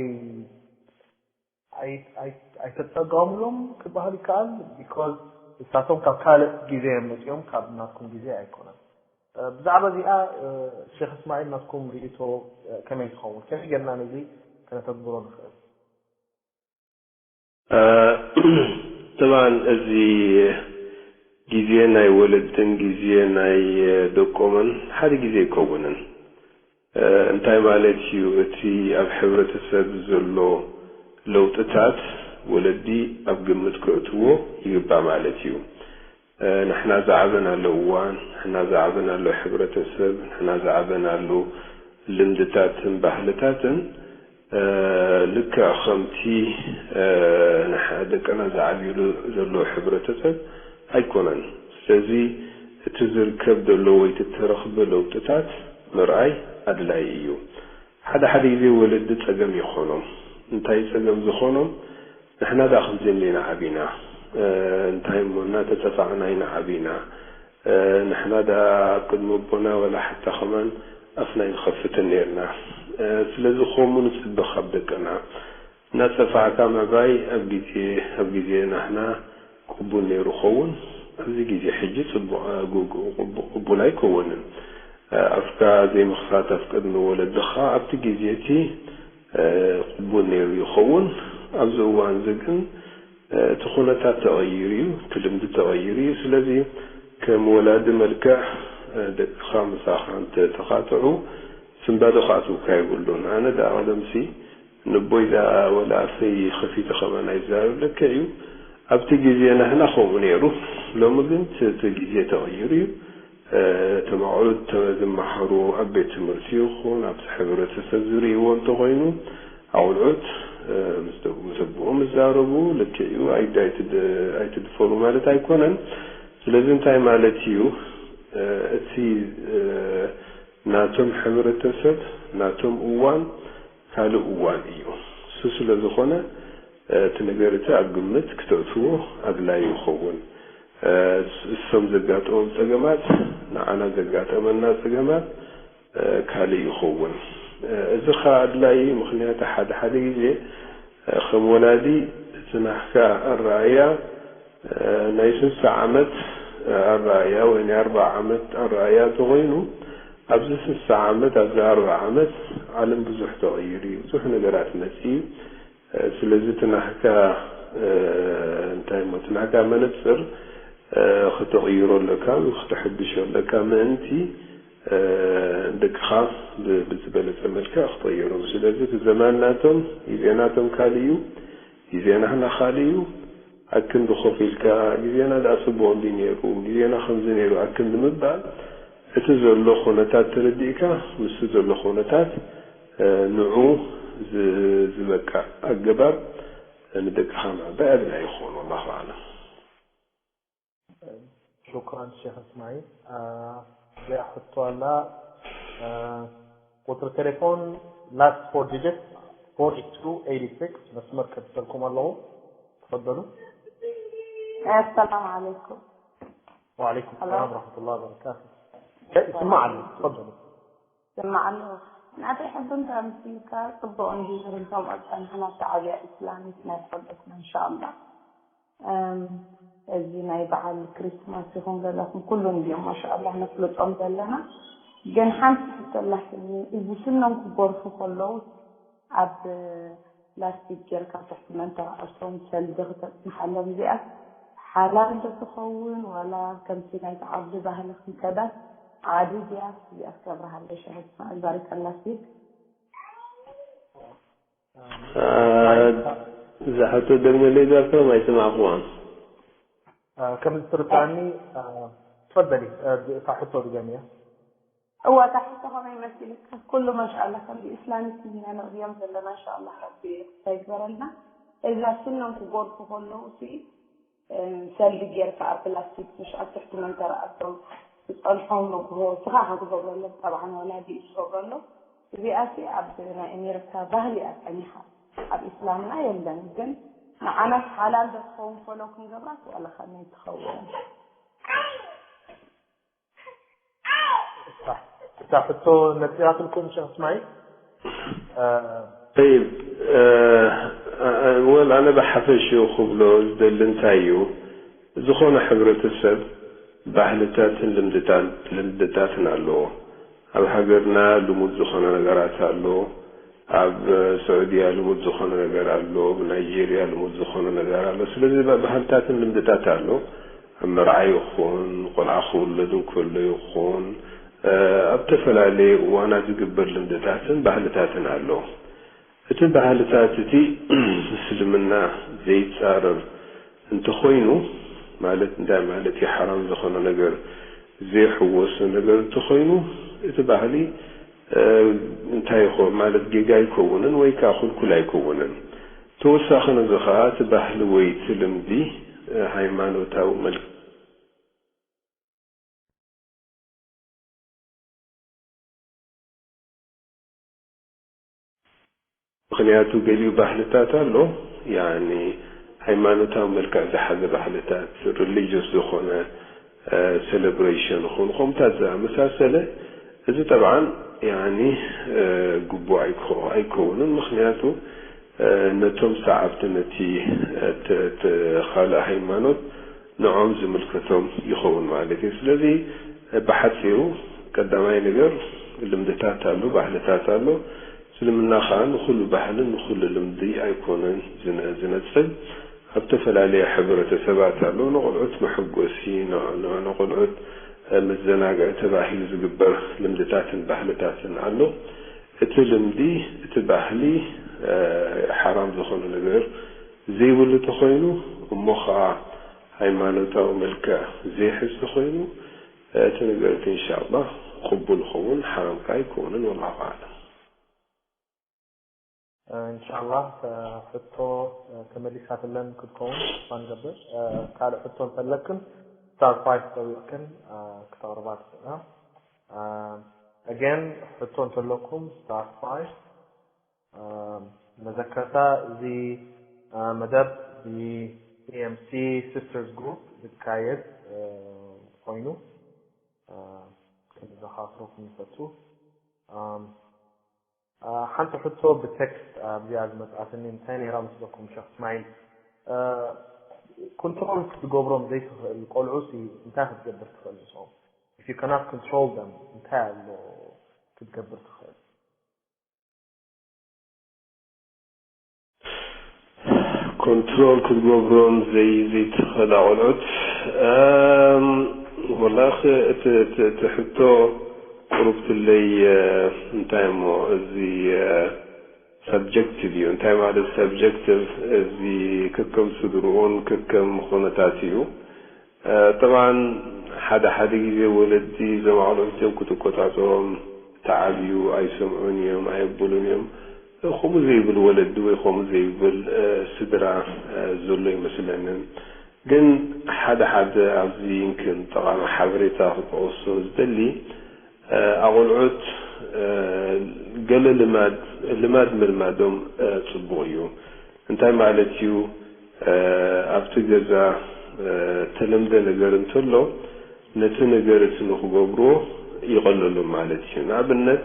ኣይተፀገሙሎም ክበሃል ይከኣል። Because ንሳቶም ካብ ካልእ ግዜ እዮም መፂኦም፣ ካብ ናትኩም ግዜ ኣይኮነን። ብዛዕባ እዚኣ ሼክ እስማዒል ናትኩም ርእይቶ ከመይ ትኸውን? ከመይ ጌርና ነዚ ከነተግብሮ ንኽእል? طبعا እዚ ግዜ ናይ ወለድን ግዜ ናይ ደቆምን ሓደ ግዜ ኣይከውንን። እንታይ ማለት እዩ? እቲ ኣብ ሕብረተሰብ ዘሎ ለውጥታት ወለዲ ኣብ ግምት ከእትዎ ይግባእ ማለት እዩ። ንሕና ዝዓበናሉ እዋን፣ ንሕና ዝዓበናሉ ሕብረተሰብ፣ ንሕና ዝዓበናሉ ልምድታትን ባህልታትን ልክዕ ከምቲ ደቅና ዝዓብይሉ ዘለዉ ሕብረተሰብ ኣይኮነን። ስለዚ እቲ ዝርከብ ዘሎ ወይ እቲ እተረኽበ ለውጥታት ምርኣይ ኣድላዪ እዩ። ሓደ ሓደ ግዜ ወለዲ ጸገም ይኾኖም። እንታይ ጸገም ዝኾኖም? ንሕና ደኣ ከምዚ ኢልና ኢና ዓቢና፣ እንታይ እሞ እናተጸፋዕና ኢና ዓቢና። ንሕና ደኣ ኣብ ቅድሚ ኣቦና ዋላ ሓታ ከማን ኣፍና ኣይንኸፍትን ኔርና። ስለዚ ከምኡ ንጽበ ካብ ደቅና። እናጸፋዕካ ምዕባይ ኣብ ግዜ ኣብ ግዜ ናህና ቅቡል ነይሩ ኸውን፣ ኣብዚ ግዜ ሕጂ ጽቡቕ ቅቡል ኣይከውንን። ኣፍካ ዘይምኽፋት ኣብ ቅድሚ ወለድኻ ኣብቲ ግዜ እቲ ቅቡል ነይሩ ይኸውን። ኣብዚ እዋን እዚ ግን እቲ ኩነታት ተቐይሩ እዩ፣ እቲ ልምዲ ተቐይሩ እዩ። ስለዚ ከም ወላዲ መልክዕ ደቅኻ ምሳኻ እንተ ተኻትዑ ስንባደ ክኣትውካ የብሉን። ኣነ ደኣ ቀደምሲ ንቦይ ደኣ ወላ ኣፈይ ከፊተ ከማን ኣይዛረብ ልክዕ እዩ። ኣብቲ ግዜ ናህና ከምኡ ነይሩ። ሎሚ ግን እቲ ግዜ ተቐይሩ እዩ። እቶም ኣቑሑት ዝመሃሩ ኣብ ቤት ትምህርቲ ይኹን ኣብቲ ሕብረተሰብ ዝርእይዎ እንተኾይኑ ኣቑልዑት ምስ ደቁ ምስ ኣቦኦም ይዛረቡ። ልክዕ እዩ፣ ኣይትድፈሩ ማለት ኣይኮነን። ስለዚ እንታይ ማለት እዩ? እቲ ናቶም ሕብረተሰብ ናቶም እዋን ካልእ እዋን እዩ። እሱ ስለ ዝኾነ እቲ ነገር እቲ ኣብ ግምት ክተእትዎ ኣድላዪ ይኸውን። እሶም ዘጋጠሞም ጸገማት ንዓና ዘጋጠመና ጸገማት ካልእ ይኸውን። እዚ ኸኣ ኣድላዪ ምኽንያቱ ሓደ ሓደ ግዜ ከም ወላዲ እቲ ናህካ ኣረኣእያ ናይ ስሳ ዓመት ኣረኣእያ ወይ ናይ ኣርብዓ ዓመት ኣረኣእያ እንተኾይኑ ኣብዚ ስሳ ዓመት ኣብዚ ኣርብዓ ዓመት ዓለም ብዙሕ ተቐይሩ እዩ። ብዙሕ ነገራት መጺኡ እዩ። ስለዚ እቲ ናህካ እንታይ እሞ እቲ ናህካ መነጽር ክተቕይሮ ኣለካ፣ ክተሐድሾ ኣለካ ምእንቲ ደቅኻ ብዝበለጸ መልክዕ ክቕይሮም። ስለዚ እቲ ዘማን ናቶም ግዜ ናቶም ካልእ እዩ፣ ግዜ ናህና ካልእ እዩ። ኣክንዲ ኮፍ ኢልካ ግዜና ደኣ ጽቡቕ እንዲ ነይሩ፣ ግዜና ከምዚ ነይሩ ኣክንዲ ምባል እቲ ዘሎ ኩነታት ተረዲእካ ምስቲ ዘሎ ኩነታት ንዑ ዝበቅዕ ኣገባብ ንደቅኻ ምዕባይ ኣድላዪ ይኸውን። ወላሁ ኣዕለም። ሹክራን ሼክ እስማዒል። እዚኣ ሕቶ ኣላ። ቁፅሪ ቴሌፎን last four digits forty two eighty six መስመር ከብሰልኩም ኣለኹ። ተፈደሉ። السلام عليكم. وعليكم السلام ورحمة الله وبركاته. ይስማዕ ኣሎ። ተፈደሉ። ይስማዕ ኣሎ። ናተይ ሕቶ እንታይ መሲልካ ጽቡቕ እንድዩ ዝርዞም ኣጸንሕና ተዓብያ ኢስላሚክ ናይ ፈልጠትና እንሻኣላ። እዚ ናይ በዓል ክሪስማስ ይኹን ዘለኹም ኩሉ እንዲዮም ማሻኣላ ነፍልጦም ዘለና። ግን ሓንቲ ሕቶ ኣላትኒ፣ እዚ ስኖም ክጎርፉ ከለዉ ኣብ ላስቲክ ጌርካ ትሕቲ መንተርዕርቶም ሰልዲ ክተጽንሓሎም፣ እዚኣ ሓላል ዶ ትኸውን ዋላ ከምቲ ናይቲ ዓዲ ባህሊ ክንከዳ ዓዲ ድያ? እዚኣ ክገብርሃለይ ሸረትና ባሪካ ላስቲክ። እዛ ሕቶ ደግመለይ ዛርቶም ኣይሰማዕኩዋን። ከም ዝትርዳኒ ትፈደሊ እታ ሕቶ ድገምያ። እዋ እታ ሕቶ ከመይ መሲልካ? ኩሉ ማሻኣላ ከም ብኢስላሚክ ኢና ንርእዮም ዘለና። ኢንሻኣላ ረቢ ይግበረልና። እዛ ስኖም ክጎርፉ ከለዉ ሲ ሰልዲ ጌርካ ኣብ ፕላስቲክ ምሽ ኣብ ትሕቲ መንተርኣቶም ትጸንሖም ንግሆ ስኻ ክትገብረሎም ጠብዓን ወላዲ እዩ ዝገብረሎም። እዚኣሲ ኣብ ናይ ኣሜሪካ ባህሊ እያ ጸኒሓ፣ ኣብ ኢስላምና የለን። ግን ንዓናስ ሓላል ዶ ትኸውን ፈሎ ክንገብራስ ዋላ ከመይ ትኸውን? እታ ሕቶ ነፂራትልኩም ሸክ እስማዒል። ጠይብ፣ ወል ኣነ ብሓፈሽኡ ክብሎ ዝደሊ እንታይ እዩ፣ ዝኾነ ሕብረተሰብ ባህልታትን ልምድታትን ኣለዎ። ኣብ ሃገርና ልሙድ ዝኾነ ነገራት ኣሎ፣ ኣብ ስዑድያ ልሙድ ዝኾነ ነገር ኣሎ፣ ኣብ ናይጀርያ ልሙድ ዝኾነ ነገር ኣሎ። ስለዚ ባህልታትን ልምድታት ኣሎ። ኣብ መርዓ ይኹን ቆልዓ ክውለድ እንከሎ ይኹን ኣብ ዝተፈላለየ እዋናት ዝግበር ልምድታትን ባህልታትን ኣሎ። እቲ ባህልታት እቲ ምስልምና ዘይፃረር እንተኾይኑ፣ ማለት እንታይ ማለት እዩ? ሓራም ዝኾነ ነገር ዘይሕወሶ ነገር እንተኾይኑ እቲ ባህሊ እንታይ ይኸውን ማለት ጌጋ ኣይከውንን ወይ ከዓ ኩልኩል ኣይከውንን። ተወሳኺ ነዚ ከዓ እቲ ባህሊ ወይ እቲ ልምዲ ሃይማኖታዊ መልክዕ ምኽንያቱ ገሊኡ ባህልታት ኣሎ ያኒ ሃይማኖታዊ መልክዕ ዝሓዘ ባህልታት religious ዝኾነ celebration ኹን ከምታት ዝኣመሳሰለ እዚ ጠብዓን ያኒ ግቡእ ኣይከውንን ምኽንያቱ ነቶም ሰዓብቲ ነቲ ካልእ ሃይማኖት ንዖም ዝምልከቶም ይኸውን ማለት እዩ። ስለዚ ብሓፂሩ ቀዳማይ ነገር ልምድታት ኣሎ፣ ባህልታት ኣሎ። እስልምና ከዓ ንኩሉ ባህልን ንኩሉ ልምዲ ኣይኮነን ዝነፅግ። ኣብ ዝተፈላለየ ሕብረተሰባት ኣሎ። ንቆልዑት መሐጎሲ፣ ንቆልዑት መዘናግዒ ተባሂሉ ዝግበር ልምድታትን ባህልታትን ኣሎ። እቲ ልምዲ፣ እቲ ባህሊ ሓራም ዝኾነ ነገር ዘይብሉ ተኾይኑ እሞ ኸዓ ሃይማኖታዊ መልክዕ ዘይሕዝ ተኾይኑ እቲ ነገር እቲ እንሻላህ ቅቡል ይኸውን ሓራም ከዓ ኣይከውንን ወላሁ ኣዕለም። እንሻላህ ሕቶ ተመሊሳትለን ክትከውን ተስፋ ንገብር። ካልእ ሕቶ እንተለክን ስታር ፋይፍ ጠዊቕክን ክተቕርባ ትኽእላ። Again ሕቶ እንተለኩም ስታር ፋይፍ መዘከርታ እዚ መደብ ብ EMC Sisters Group ዝካየድ ኮይኑ ክንዘኻኽረኩም ንፈቱ። ሓንቲ ሕቶ ብቴክስት ኣብዚኣ ዝመፅኣትኒ እንታይ ነይራ መስለኩም ሸክ እስማዒል? ኮንትሮል ክትገብሮም ዘይትኽእል ቆልዑ ሲ እንታይ ክትገብር ትኽእል ንስኦም? If you cannot control them እንታይ ኣሎ ክትገብር ትኽእል? ኮንትሮል ክትገብሮም ዘይ ዘይትኽእል ኣቆልዑት ወላኺ እቲ ሕቶ ቁሩብ ትለይ እንታይ እሞ እዚ subjective እዩ። እንታይ ማለት subjective? እዚ ከከም ስድርኡን ከከም ኩነታት እዩ። ጠብዓን ሓደ ሓደ ግዜ ወለዲ እዞም ኣቆልዑት እዚኦም ክትቆፃፀሮም ተዓብዩ ኣይሰምዑን እዮም፣ ኣየብሉን እዮም። ከምኡ ዘይብል ወለዲ ወይ ከምኡ ዘይብል ስድራ ዘሎ ይመስለንን። ግን ሓደ ሓደ ኣብዚ ይንክን ጠቓሚ ሓበሬታ ክጠቕሶ ዝደሊ ኣቆልዑት ገለ ልማድ ልማድ ምልማዶም ፅቡቕ እዩ። እንታይ ማለት እዩ? ኣብቲ ገዛ ተለምደ ነገር እንተሎ ነቲ ነገር እቲ ንክገብርዎ ይቐለሎም ማለት እዩ። ንኣብነት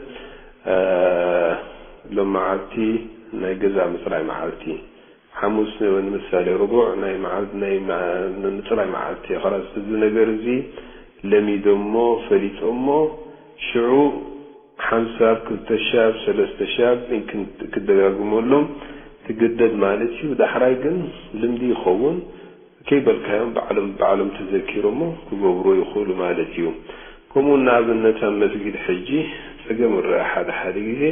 ሎም መዓልቲ ናይ ገዛ ምፅራይ መዓልቲ ሓሙስ ንምሳሌ ርቡዕ ናይ መዓልቲ ናይ መዓ- ምጽራይ መዓልቲ ኸላስ እዚ ነገር እዚ ለሚዶሞ ፈሊጦሞ ሽዑ ሓንሳብ ክልተ ሻብ ሰለስተ ሻብ ይምክን ክደጋግመሎም ትግደድ ማለት እዩ። ዳሕራይ ግን ልምዲ ይኸውን። ከይበልካዮም ባዕሎም ባዕሎም ተዘኪሮሞ ክገብርዎ ይኽእሉ ማለት እዩ። ከምኡ ንኣብነት ኣብ መስጊድ ሕጂ ጸገም ይረኣ ሓደ ሓደ ግዜ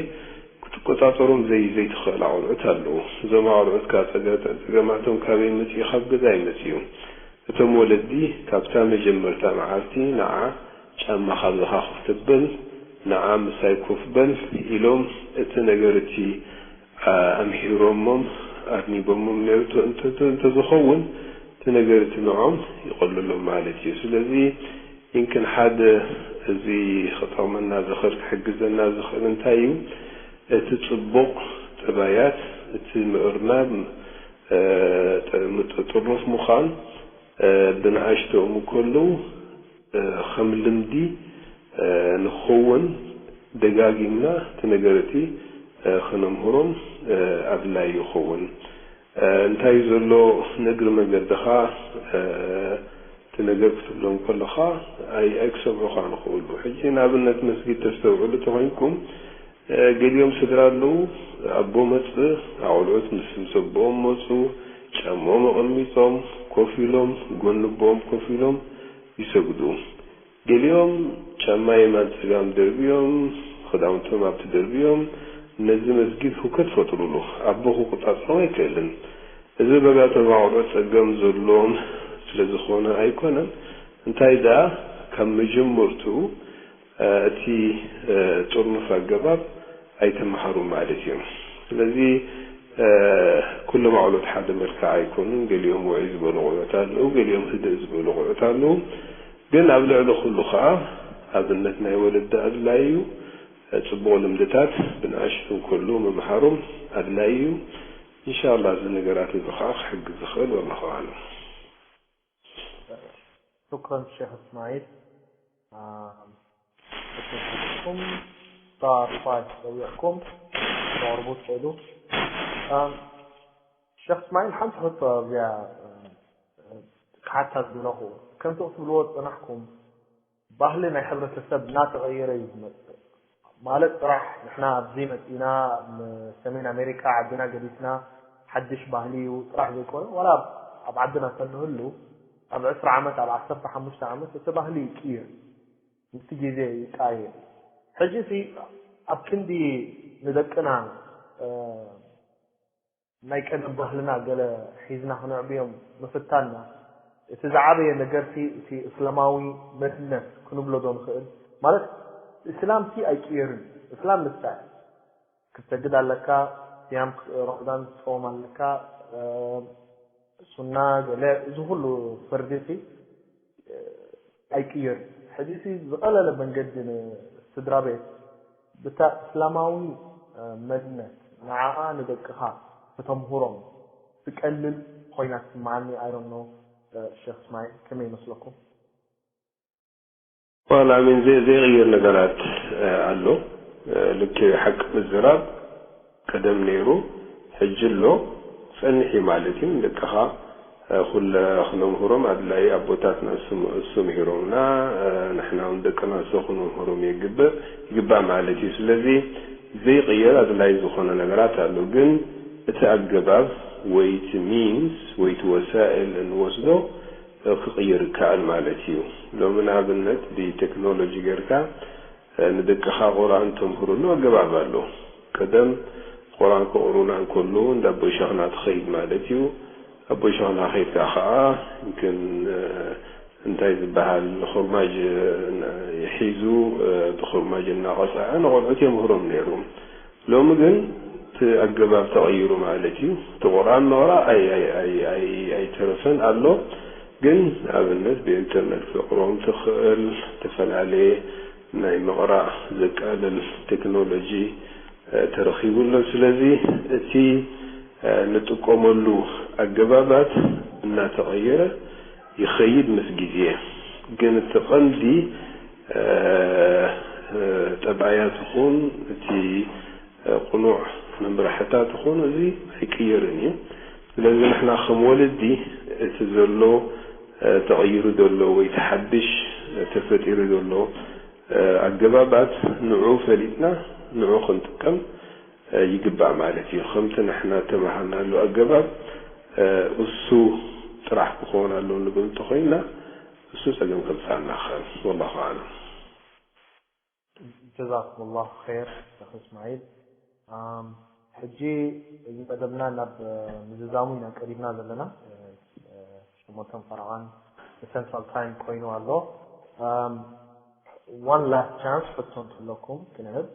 ክትቆጻጸሮም ዘይ ዘይትኽእል ኣቑልዑት ኣለዉ። እዞም ኣቑልዑት ካብ ጸገ- ጸገማቶም ካበይ መጺኡ? ካብ ገዛ ይመጽኡ። እቶም ወለዲ ካብታ መጀመርታ መዓልቲ ንዓ ጫማ ካብዝኻ ኮፍ በል፣ ንዓ ምሳይ ኮፍ በል ኢሎም እቲ ነገር እቲ ኣምሂሮሞም ኣድኒቦሞም ነይሩ እንተዝኸውን እቲ ነገር እቲ ንዖም ይቐልሎም ማለት እዩ። ስለዚ ይምክን ሓደ እዚ ክጠቕመና ዝኽእል ክሕግዘና ዝኽእል እንታይ እዩ? እቲ ጽቡቕ ጠባያት እቲ ምእርናብ ጥርኑፍ ምዃን ብንኣሽቶኦም ከለዉ ከም ልምዲ ንክኸውን ደጋጊምና እቲ ነገር እቲ ክነምህሮም ኣድላይ ይኸውን። እንታይ እዩ ዘሎ ንእግሪ መገድኻ እቲ ነገር ክትብሎም ከለኻ ኣይክሰምዑኻ ንኽእሉ። ሕጂ ንኣብነት መስጊድ ተስተውዕሉ ተኾይንኩም ገሊኦም ስድራ ኣለዉ ኣቦ መጽእ ኣቑልዑት ምስ ምስ ኣቦኦም መጹ ጫሞኦም ኣቐሚጦም ኮፍ ኢሎም ጎኒ ኣቦኦም ኮፍ ኢሎም ይሰግዱ። ገሊኦም ጫማ የማን ጸጋም ደርብዮም፣ ክዳውንቶም ኣብቲ ደርብዮም፣ ነዚ መስጊድ ሁከት ፈጥሩሉ። ኣቦ ክቆጻጸሮም ኣይክእልን። እዚ በጋቶም ኣቑልዑት ጸገም ዘሎዎም ስለ ዝኾነ ኣይኮነን። እንታይ ደኣ ካብ መጀመርትኡ እቲ ጥርኑፍ ኣገባብ ኣይተመሃሩ ማለት እዩ። ስለዚ ኩሎም ኣቑልዑት ሓደ መልክዕ ኣይኮኑን። ገሊኦም ውዕይ ዝበሉ ኣቑልዑት ኣለዉ፣ ገሊኦም ህድእ ዝበሉ ኣቑልዑት ኣለዉ። ግን ኣብ ልዕሊ ኩሉ ከኣ ኣብነት ናይ ወለዲ ኣድላይ እዩ። ጽቡቕ ልምድታት ብንኣሽቱ እንከሉ ምምሃሮም ኣድላይ እዩ። ኢንሻላህ እዚ ነገራት እዚ ከኣ ክሕግዝ ዝኽእል ወላሁ ኣዕለም። ሽክረን ሸክ እስማዒል። ኣም፣ እትንሕኩም ስታር ፋይፍ ጸዊዕኩም ተቕርቡ ትኽእሉ። ኣም፣ ሸክ እስማዒል ሓንቲ ሕቶ ኣብዚኣ፣ ኣም፣ ክሓታ ዝደለኹ። ከምቲ ክትብልዎ ዝጸናሕኩም ባህሊ ናይ ሕብረተሰብ እናተቐየረ እዩ ዝመጽእ። ማለት ጥራሕ ንሕና ኣብዚ መጺና ኣብ ሰሜን ኣሜሪካ ዓድና ገዲፍና ሓድሽ ባህሊ እዩ ጥራሕ ዘይኮነ፣ ዋላ ኣብ፣ ኣብ ዓድና ተንህሉ ኣብ ዕስራ ዓመት፣ ኣብ ዓሰርተ ሓሙሽተ ዓመት እቲ ባህሊ ይቅየር፣ ምስቲ ግዜ ይቀያየር። ሕጂ ሲ ኣብ ክንዲ ንደቅና፣ እ፣ ናይ ቀደም ባህልና ገለ ሒዝና ክነዕብዮም ምፍታንና፣ እቲ ዝዓበየ ነገርሲ እቲ እስላማዊ መንነት ክንብሎ ዶ ንኽእል? ማለት እስላምሲ ኣይቅየርን፣ እስላም ንሳ እያ። ክትሰግድ ኣለካ፣ ስያም ክ- ረመዳን ክትጸውም ኣለካ፣ እ፣ ሱና ገለ፣ እዚ ኩሉ ፈርዲሲ፣ እ፣ ኣይቅየርን። ሕጂሲ ዝቐለለ መንገዲ ንስድራ ቤት ብታ እስላማዊ፣ እ፣ መንነት ንዓኣ ንደቅኻ ከተምህሮም ትቀልል ኮይና ትስምዓኒ። I don't know፣ እ፣ ሸኽ እስማዒል ከመይ ይመስለኩም? ዋላ ሚን ዘይ- ዘይቕየር ነገራት ኣሎ። ልክ ሓቂ ምዝራብ ቀደም ነይሩ፣ ሕጂ ኣሎ፣ ክጸንሕ እዩ ማለት እዩ። ንደቅኻ ኩለ ክነምህሮም ኣድላይ ኣቦታትና እሱ እሱ ምሂሮምና፣ ንሕና እውን ደቅና እሱ ክነምህሮም የግብእ ይግባእ ማለት እዩ። ስለዚ ዘይቕየር ኣድላይ ዝኾነ ነገራት ኣሎ፣ ግን እቲ ኣገባብ ወይ እቲ ሚንስ ወይ እቲ ወሳእል እንወስዶ ክቕየር ይከኣል ማለት እዩ። ሎሚ ንኣብነት ብቴክኖሎጂ ጌርካ ንደቅኻ ቁርኣን ተምህረሉ ኣገባብ ኣሎ። ቀደም ቁርኣን ከቕሩና እንከለዉ እንዳ ኣቦይ ሸኽና ትኸይድ ማለት እዩ። ኣቦይ ሸኽና ከይድካ ኸዓ ግን እንታይ ዝበሃል ኹርማጅ ሒዙ እቲ ኹርማጅ እናቐጽዐ ንቖልዑት የምህሮም ነይሩ። ሎሚ ግን እቲ ኣገባብ ተቐይሩ ማለት እዩ። እቲ ቁርኣን ምቕራእ ኣይ- ኣይ- ኣይ- ኣይ- ኣይተረፈን ኣሎ። ግን ንኣብነት ብኢንተርነት ክትቕርቦም ትኽእል ዝተፈላለየ ናይ ምቕራእ ዘቃልል ቴክኖሎጂ ተረኺቡ ኣሎ። ስለዚ እቲ ንጥቀመሉ ኣገባባት እናተቐየረ ይኸይድ ምስ ግዜ። ግን እቲ ቀንዲ ጠባያት ይኹን እቲ ቅኑዕ መምርሕታት ይኹን እዚ ኣይቅየርን እዩ። ስለዚ ንሕና ከም ወለዲ እቲ ዘሎ ተቐይሩ ዘሎ ወይ ተሓድሽ ተፈጢሩ ዘሎ ኣገባባት ንዑ ፈሊጥና ንዑ ክንጥቀም ይግባእ ማለት እዩ። ከምቲ ንሕና ተማሃርናሉ ኣገባብ እሱ ጥራሕ ክኸውን ኣለዎ ንብል እንተኾይና እሱ ጸገም ከምጻና ኸን። ወላሁ ኣዕለም። ጀዛኩም ላሁ ኸይር ሸኽ እስማዒል። ሕጂ እዚ መደብና ናብ ምዝዛሙ ኢና ቀሪብና ዘለና። ሸሞንተን ፈረቓን ሰንትራል ታይም ኮይኑ ኣሎ። One last chance ሕቶ እንተለኩም ክንህብ።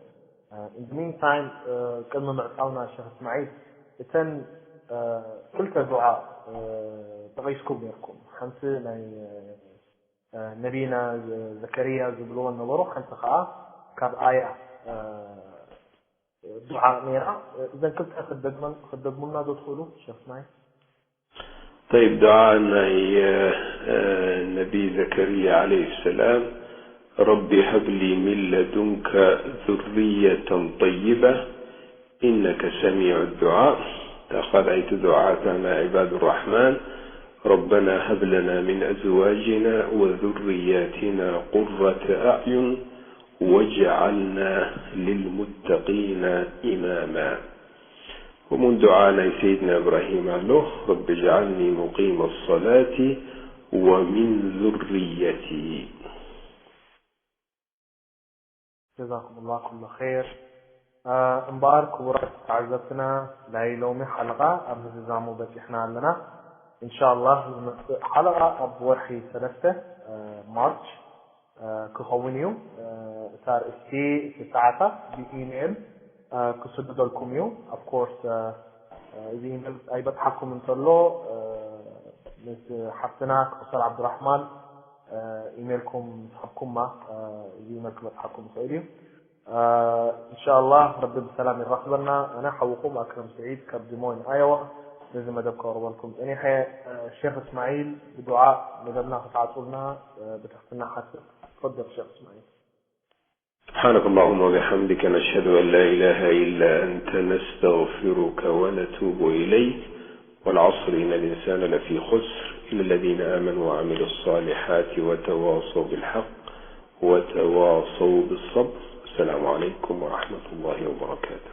In the meantime ቅድሚ ምዕፃውና ሸኽ እስማዒል እተን ክልተ ዱዓ ጠቒስኩም ነርኩም። ሓንቲ ናይ ነቢና ዘከርያ ዝብልዎ ነበሩ። ሓንቲ ከዓ ካብ ኣያ ዱዓ ነይራ። እዘን ክልተ ክደግመን ክደግሙና ዶ ትኽእሉ ሸኽ እስማዒል? طيب دعاء ናይ ነቢ ዘከርያ عليه السلام رب هب لي من لدنك ذرية طيبة إنك سميع الدعاء. تأخذ أيت دعاء عباد الرحمن ربنا هب لنا من أزواجنا وذرياتنا قرة أعين واجعلنا للمتقين إماما. ومن دعاء ናይ سيدنا إبراهيم ኣሎ رب اجعلني مقيم الصلاة ومن ذريتي. ጀዛኩም ላሁ ኩሉ ኸይር። እምበኣር ክቡራት ተዓዘብትና ናይ ሎሚ ሓለቓ ኣብ ምዝዛሙ በፂሕና ኣለና። እንሻላህ ዝመፅእ ሓለቓ ኣብ ወርሒ ሰለስተ ማርች ክኸውን እዩ። እታ ርእስቲ እቲ ሰዓታ ብኢሜይል ክስድደልኩም እዩ። Of course እዚ ኢሜይል ኣይበፅሓኩም እንተሎ ምስ ሓፍትና ክውሰል ዓብዱራሕማን ኢሜይልኩም ስሓብኩማ እዚ ኢሜይል ክበፅሓኩም ይኽእል እዩ። እንሻላህ ረቢ ብሰላም ይራኽበና። ኣነ ሓውኹም ኣክረም ስዒድ ካብ ድሞይን ኣየዋ ነዚ መደብ ከቕርበልኩም ፀኒሐ። ሼክ እስማዒል ብዱዓ መደብና ክትዓፁልና ብትሕትና ሓትት። ትፈደል ሼክ እስማዒል። سبحانك اللهم وبحمدك نشهد أن لا إله إلا أنت نستغفرك ونتوب إليك والعصر إن الإنسان لفي خسر إلا الذين آمنوا وعملوا الصالحات وتواصوا بالحق وتواصوا بالصبر. السلام عليكم ورحمة الله وبركاته.